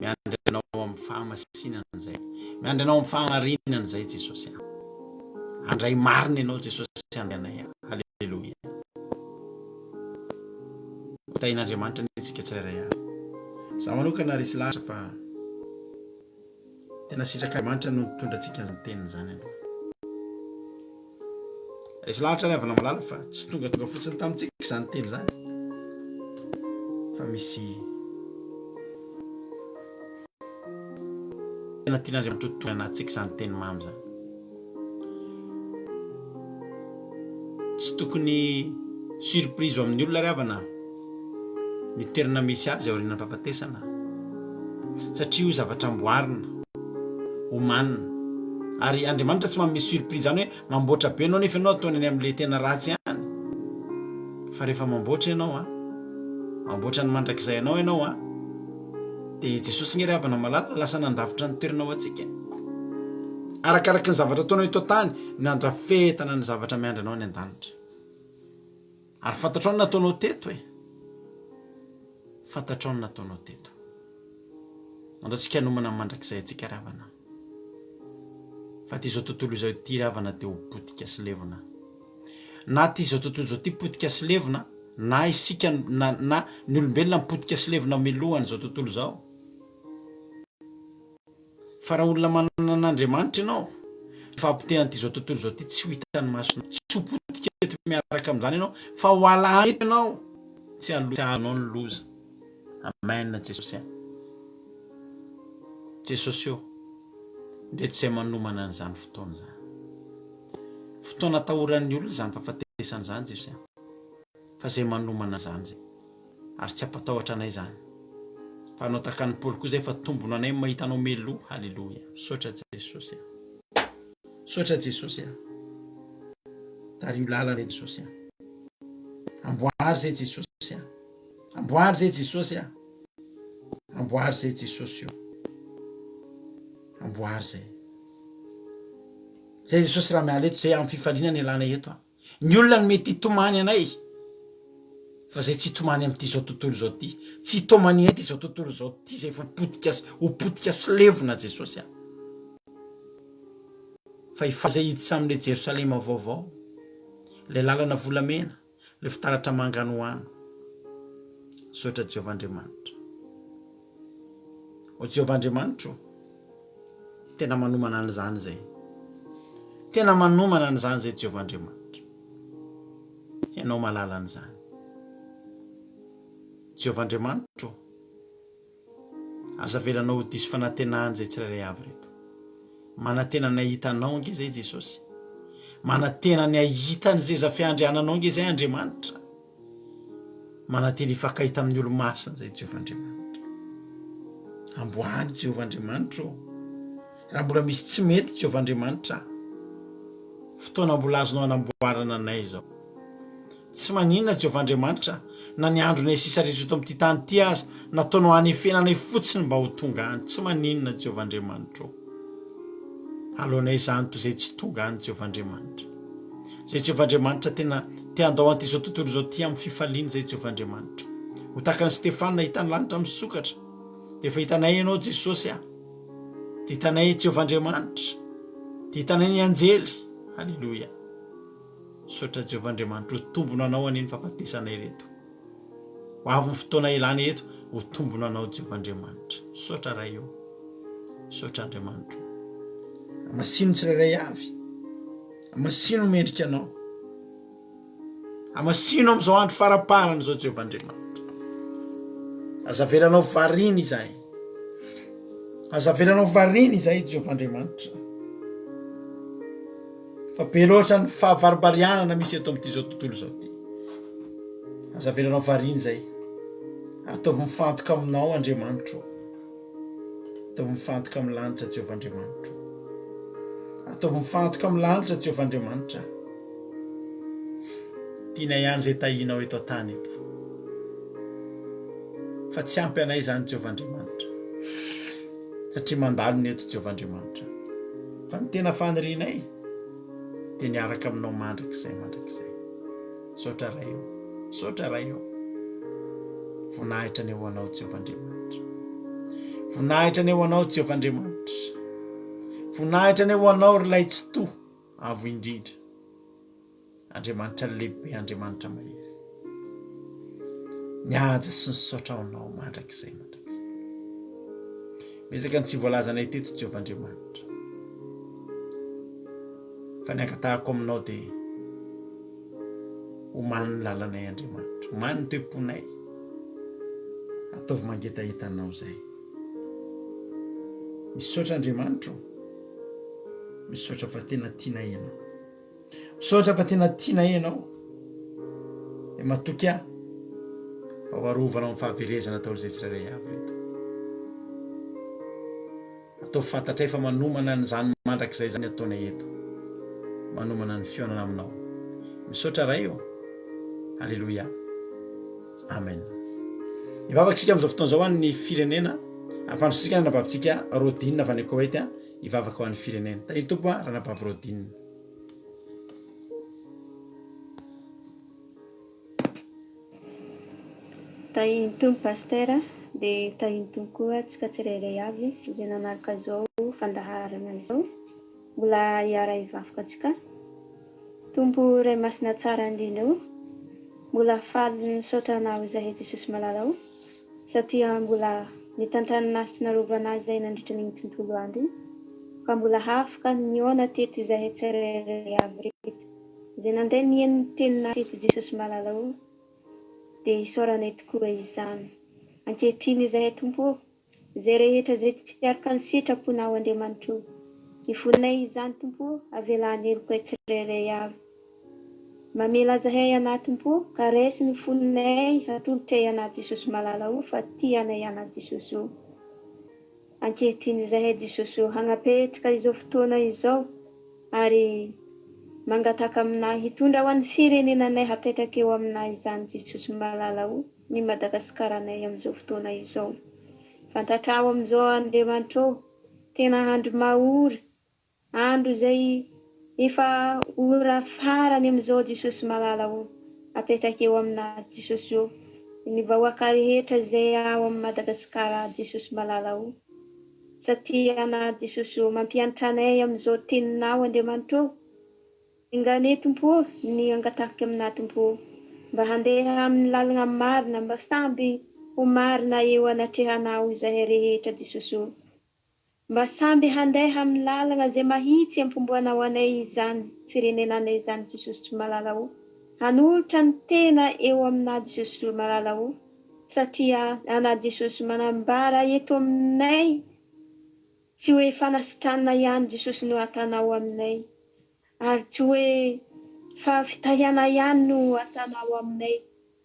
Miandry anao amin'ny fahamasinana zay. Miandry anao amin'ny fahamarinana zay Jesosy. Andray marina ianao Jesosy andray anay. Haleloia. Tahin'Andriamanitra anie tsika tsirairay avy. Za manokana resy lahatra fa tena sitrak'Andriamanitra no nitondra antsika an'izany teniny izany aloha. Resy lahatra ry havana malala fa tsy tongatonga fotsiny tamintsika izany teny izany fa misy tena tian'Andriamanitra ho tonga anatintsika izany teny mamy izany. Tsy tokony surprise ho amin'ny olona ry havana ny toerana misy azy aorian'ny fahafatesana satria io zavatra amboarina, omanina ary Andriamanitra tsy manome surprise zany hoe mamboatra be ianao nefa ianao ataony any amin'le tena ratsy any fa rehefa mamboatra ianao an, mamboatra ny mandrakizay anao ianao an, Dia Jesosy nge ry havana malala lasa nandafitra ny toerana ho antsika. Arakaraky ny zavatra ataonao eto an-tany no andrafetana ny zavatra miandry anao any an-danitra. Ary fantatrao ny nataonao teto e. Fantatrao ny nataonao teto. Andao tsika hanomana ny mandrakizay antsika ry havana. Fa ity izao tontolo izao ity ry havana dia ho potika sy levona. Na ity izao tontolo izao ity potika sy levona, na isika na na ny olombelona mipotika sy levona milohan'izao tontolo izao. Fa raha olona manana an'Andriamanitra ianao, ny fahapotehan'ity izao tontolo izao ity tsy ho hitan'ny masonao. Tsy ho potika eto miaraka amin'izany ianao, fa ho ala eto ianao. Tsy hahazo anao ny loza. Amen Jesosy a. Jesosy ô, ndreto izay manomana an'izany fotoana izany. Fotoana atahoran'ny olona izany fahafatesana izany Jesosy a. Fa izay manomana an'izany izay. Ary tsy hampatahotra anay izany. Fa hanao tahaka an'i Paoly koa izay fa tombony anay ny mahita anao meloa. Haleloia. Misaotra Jesosy a. Misaotra Jesosy a. Tariho lalana Jesosy a. Amboary izay Jesosy a. Amboary zay Jesosy a! Amboary zay Jesosy o! Amboary zay. Zay Jesosy raha miala eto zay amin'ny fifaliana ny alana eto a. Ny olona no mety hitomany anay fa zay tsy hitomany amin'ity zao tontolo izao ty. Tsy hitomany ty zao tontolo izao ty zay efa potika ho potika sy levona Jesosy a. Fa hifaly zay hiditra amin'ilay Jerosalema vaovao, ilay lalana volamena. Ilay fitaratra manganohano. Misaotra Jehovah Andriamanitra. O Jehovah Andriamanitro, tena manomana an'izany izay. Tena manomana an'izany izay Jehovah Andriamanitra. Ianao malala an'izany. Jehovah Andriamanitro, aza avelanao ho diso fanantenana izay tsirairay avy ireto. Manantena ny hahita Anao ange izay Jesosy. Manantena ny hahita ny seza fiandriananao ange izay Andriamanitra. Manantena hifankahita amin'ny olo-masina izay Jehovah Andriamanitra. Amboary Jehovah Andriamanitra ô. Raha mbola misy tsy mety Jehovah Andriamanitra, fotoana mbola azonao anamboarana anay izao. Tsy maninona Jehovah Andriamanitra na ny andronay sisa rehetra eto amin'ity tany ity aza nataonao hanefena anay fotsiny mba ho tonga any. Tsy maninona Jehovah Andriamanitra ô. Aleonay izany toy izay tsy tonga any Jehovah Andriamanitra. Izay Jehovah Andriamanitra tena te handao an'ity izao tontolo izao ity amin'ny fifaliana izay Jehovah Andriamanitra. Ho tahaka an'i Stefana hita ny lanitra misokatra. Dia efa hitanay ianao Jesosy a. Dia hitanay Jehovah Andriamanitra. Dia hitanay ny anjely. Haleloia. Misaotra Jehovah Andriamanitra ho tombona anao anie ny fahafatesanay ireto. Ho avy ny fotoana ilana eto ho tombona anao Jehovah Andriamanitra. Misaotra Ray o. Misaotra Andriamanitra o. Amasino tsirairay avy. Amasino mendrika anao. Amasino amin'izao andro faraparany izao Jehovah Andriamanitra. Aza avelanao variana izahay. Aza avelanao variana izahay Jehovah Andriamanitra. Fa be loatra ny fahavaribarianana misy eto amin'ity izao tontolo izao ity. Aza avelanao variana izay. Ataovy mifantoka aminao Andriamanitro. Ataovy mifantoka amin'ny lanitra Jehovah Andriamanitro. Ataovy mifantoka amin'ny lanitra Jehovah Andriamanitra. Tianay ihany izay tahianao eto an-tany eto. Fa tsy ampy anay izany Jehovah Andriamanitra. Satria mandalo ny eto Jehovah Andriamanitra. Fa ny tena fanirianay dia ny hiaraka aminao mandrakizay mandrakizay. Misaotra Ray ô. Misaotra Ray ô. Voninahitra anie ho anao Jehovah Andriamanitra. Voninahitra anie ho anao Jehovah Andriamanitra. Voninahitra anie ho anao ry ilay Tsitoha avo indrindra. Andriamanitra lehibe, Andriamanitra mahery. Ny haja sy ny saotra ho anao mandrakizay mandrakizay. Betsaka ny tsy voalazanay teto Jehovah Andriamanitra. Fa ny angatahako aminao dia omano ny lalanay Andriamanitra, omano ny toe-ponay. Ataovy mangetaheta anao izay. Misaotra Andriamanitra o. Misaotra fa tena tianay ianao. Misaotra fa tena tianay ianao. Dia matoky aho fa ho arovanao amin'ny fahaverezana daholo izay tsirairay avy ireto. Ataovy fantatray fa manomana an'izany mandrakizay izany ataonay eto. Manomana ny fihaonana aminao. Misaotra Ray ô. Aleloia. Amen. Hivavaka isika amin'izao fotoana izao ho an'ny firenena. Ampandrosotsika ny anabavintsika Rodine avy any Koweït hivavaka ho an'ny firenena. Tahin'ny Tompo ranabavy Rodine. Tahin'ny Tompo Pasteur dia tahin'ny Tompo koa antsika tsirairay avy izay nanaraka izao fandaharana izao. Mbola hiara-hivavaka antsika. Tompo Ray Masina tsara indrindra o, mbola faly misaotra Anao izahay Jesosy malala o, satria mbola nitantanana sy narovana izahay nandritra an'iny tontolo andro iny, ka mbola afaka nihaona teto izahay tsirairay avy reto. Izay nandeha nihaino ny teninao teto Jesosy malala o, dia isaoranay tokoa izany. Ankehitriny izahay Tompo o, Izay rehetra izay tsy araka ny sitraponao Andriamanitra o, ifonay izany Tompo o, avelà ny helokay tsirairay avy. Mamela zahay anà Tompo o, ka raiso ny fonay atolotray anà Jesosy malala o fa tia anay anà Jesosy o. Ankehitriny izahay Jesosy o hagnapetraka izao fotoana izao ary mangataka aminà hitondra ho an'ny firenenanay hapetraka eo aminà izany Jesosy malala o. ny Madagasikaranay amin'izao fotoana izao. Fantatrao amin'izao Andriamanitra ô, tena andro mahory, andro izay efa ora farany amin'izao Jesosy malala ô, apetraka eo amina Jesosy ô, ny vahoaka rehetra izay ao amin'i Madagasikara Jesosy malala ô, satria ana Jesosy ô, mampianatra anay amin'izao teninao Andriamanitra ô, Enga anie Tompo ô ny angatahiko aminà Tompo ô mba handeha amin'ny lalagna marina mba samby ho marina eo anatrehanao izahay rehetra Jesosy ô mba samby handeha amin'ny lalagna izay mahitsy ampomboanao anay izany firenenanay izany Jesosy malala ô hanolotra ny tena eo aminà Jesosy malala ô satria anà Jesosy manambara eto aminay. Tsy hoe fanasitranana ihany Jesosy no atanao aminay ary tsy hoe fa fitahiana ihany no atanao aminay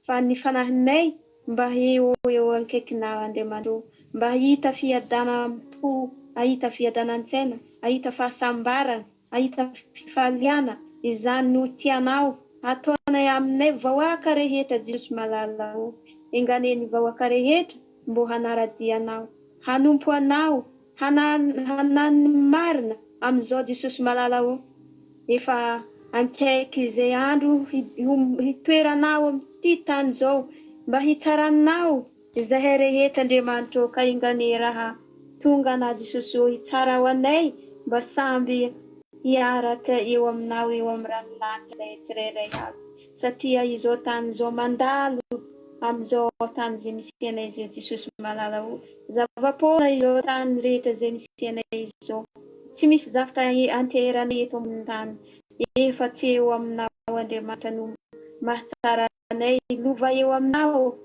fa ny fanahinay mba eo eo ankaikinao Andriamanitra ô, mba hahita fiadanam-po, hahita fiadanan-tsaina, hahita fahasambarana, hahita fifaliana, izany no tianao hataonay aminay vahoaka rehetra Jesosy malala ô, enga anie ny vahoaka rehetra mbô hanara-dia Anao, hanompo Anao, hanana ny marina amin'izao Jesosy malala ô, efa ankaiky izay andro hitoeranao amin'ity tany izao mba hitsaranao izahay rehetra Andriamanitra ô, ka enga anie raha tonga Anao Jesosy ô hitsara ho anay mba samby hiaraka eo aminao eo amin'ny ranolanitra izahay tsirairay avy. Satria izao tany izao mandalo amin'izao tany izay misy anay izao Jesosy malala o! Zava-poana izao tany rehetra izay misy anay izao. Tsy misy zavtra anteheranay eto ambonin'ny tany. Efa tsy eo aminao Andriamanitra no mahatsara anay. Lova eo aminao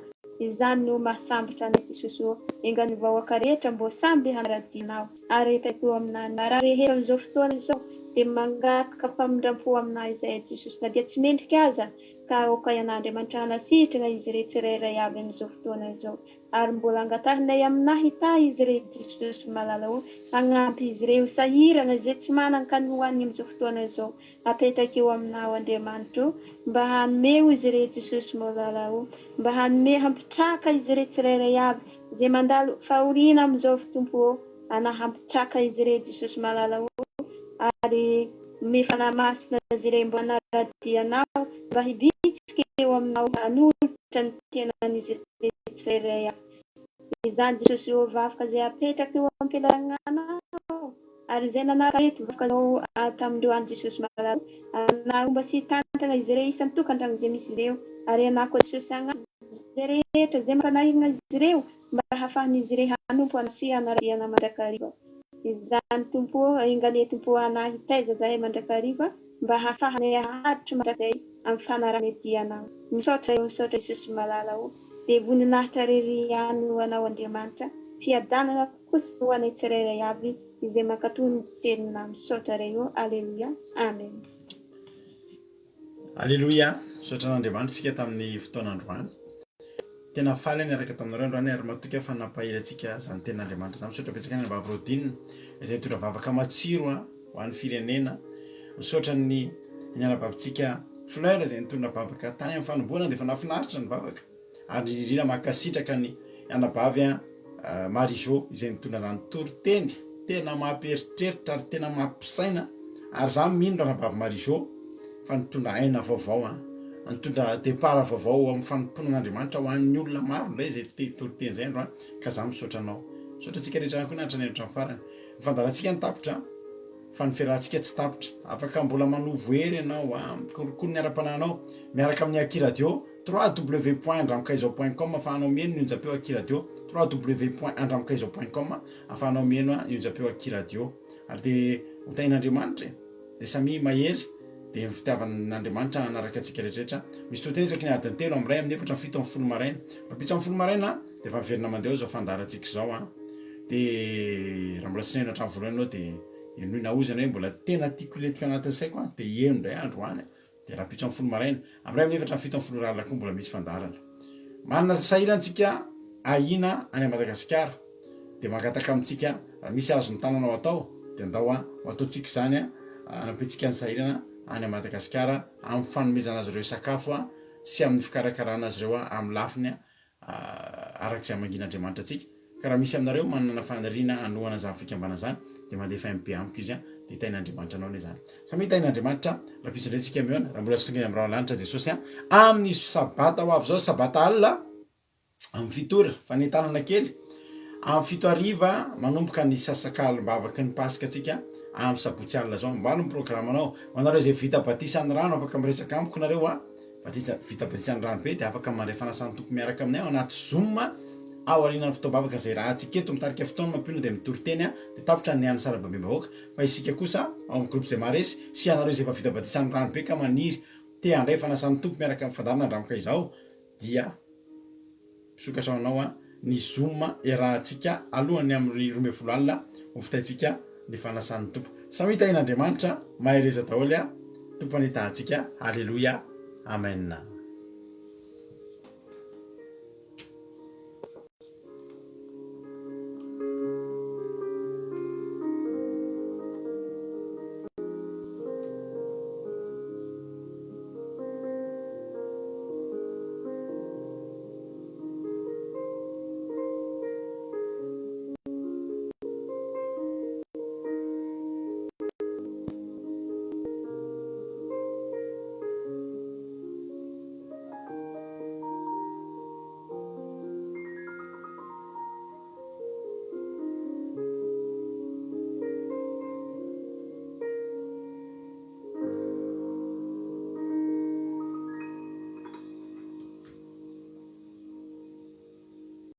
izany no mahasambotra anay Jesosy o! Enga ny vahoaka rehetra mbô samby hanara-dia anao. Ary eto aminà ny marary rehetra amin'izao fotoana izao dia mangataka famindram-po aminà izahay Jesosy na dia tsy mendrika aza ka aoka Ianà Andriamanitra hanasitrana izy ireo tsirairay avy amin'izao fotoana izao ary mbola angatahinay aminà hitahy izy ireo Jesosy malala ô hagnampy izy ireo sahirana izay tsy manan-kany hohaniny amin'izao fotoana izao Apetraka eo aminao Andriamanitra o, mba hanome ho izy ireo Jesosy Molala o, mba hanome hampitraka izy ireo tsirairay avy izay mandalo fahoriana amin'izao Tompo o, ana hampitraka izy ireo Jesosy Malala o, ary omey Fanahy Masina azy ireo mba hanara-dia Anao, mba hibitsika eo aminao hanolotra ny tenan'izy ireo tsirairay avy. Izany Jesosy o, vavaka izay apetraka eo am-pelatananao. Ary izay nanaraka ireto vahoaka izao tamin'ireo andro Jesosy malala, ary nahomba sy hitantana izy ireo isan-tokantrano izay misy izy ireo, ary hanako Jesosy hagnampy izay rehetra izay mampanahirana izy ireo mba hahafahan'izy ireo hanompo Anao sy hanara-dia Anao mandrakariva. Izany Tompo ô, enga anie Tompo ô Anah hitaiza zahay mandrakariva mba hahafahanay haharitra mandrakizay amin'ny fanarahanay dia Anao. Misaotra Ray ô, misaotra Jesosy malala ô, dia voninahitra irery ihany ho Anao Andriamanitra, fiadanana kosa ho anay tsirairay avy izay mankatò ny teninao misaotra Ray ô Aleloia Amen. Aleloia! Misaotra an'Andriamanitra isika tamin'ny fotoana androany. Tena faly aho niaraka taminareo androany ary matoky aho fa nampahery antsika izany tenin'Andriamanitra izany. Misaotra betsaka ny Anabavy Rodine izay nitondra vavaka matsiro ho an'ny firenena. Misaotra ny ny anabavintsika Fleur izay nitondra vavaka tany amin'ny fanombohana dia efa nahafinaritra ny vavaka. Ary indrindra indrindra mankasitraka ny anabavy Marie Jo izay nitondra izany toriteny tena mampieritreritra ary tena mampisaina ary za mino ranabavy Marie Jo fa nitondra aina vaovao an, nitondra départ vaovao amin'ny fanompoana an'Andriamanitra ho an'ny olona maro indray izay toriteny izay androany ka za misaotra anao. Misaotra antsika rehetra ihany koa nahatrany hatramin'ny farany. Ny fandaharantsika ny tapitra fa ny fiarahantsika tsy tapitra. Afaka mbola manovo hery ianao an, mikolokolo ny ara-panahinao miaraka amin'ny Aky Radio. www.andramkaizao point com afahanao mihaino ny onjampeo aky radio www.andramkaizao point com afahanao mihaino ny onjampeo aky radio ary dia ho tahin'Andriamanitra e dia samia mahery dia ny fitiavan'Andriamanitra hanaraka antsika rehetrarehetra misy toriteny isaky ny adiny telo amin'ny iray amin'ny efatra amin'ny fito amin'ny folo maraina rahampitso amin'ny folo maraina dia efa miverina mandeha ao izao fandaharantsika izao an dia raha mbola tsy naheno hatramin'ny voalohany ianao dia henoina ozana hoe mbola tena tiako hilentika anatin'ny saiko an dia heno indray androany Dia rahampitso amin'ny folo maraina, amin'ny iray amin'ny efatra amin'ny 17 ora alina koa mbola misy fandaharana. Manana sahirana antsika ahiana any Madagasikara dia mangataka amintsika raha misy azon'ny tananao atao dia andao ho ataontsika izany hanampiantsika ny sahirana any Madagasikara amin'ny fanomezana azy ireo sakafo sy amin'ny fikarakarana azy ireo amin'ny lafiny araka izay hamangian'Andriamanitra antsika. Ka raha misy aminareo manana faniriana hanohana izany fikambanana izany dia mandefa MP amiko izy dia hitahin'Andriamanitra anao anie izany. Samia hitahin'Andriamanitra rahampitso indray tsika mihaona raha mbola tsy tonga eny amin'ny rahona lanitra Jesosy an. Amin'ny sabata ho avy izao, sabata alina amin'ny fito ora, fanentanana kely amin'ny fito hariva manomboka ny sasakalim-bavaky ny Paska antsika amin'ny sabotsy alina izao. Ambalo ny programanao. Ho anareo izay vita batisa ny rano afaka miresaka amiko nareo an. Batisa, vita batisa ny rano be dia afaka mandray fanasan'ny Tompo miaraka aminay ao anaty zoom ao aorianan'ny fotoam-bavaka izay raha antsika eto mitarika fotoana mampionona dia mitory teny dia tapitra ny an'ny sarababem-bahoaka fa isika kosa ao amin'ny groupe izay maharesy sy ianareo izay efa vita batisa ny rano be ka maniry te handray fanasan'ny Tompo miaraka amin'ny fandaharana andramoka izao dia misokatra ho anao. ny zoom iarahantsika alohan'ny amin'ny 12 alina ho vitaintsika ny fanasan'ny Tompo. Samia tahin'Andriamanitra, mahereza daholo a, Tompo anie tahantsika, Haleloia, Amen.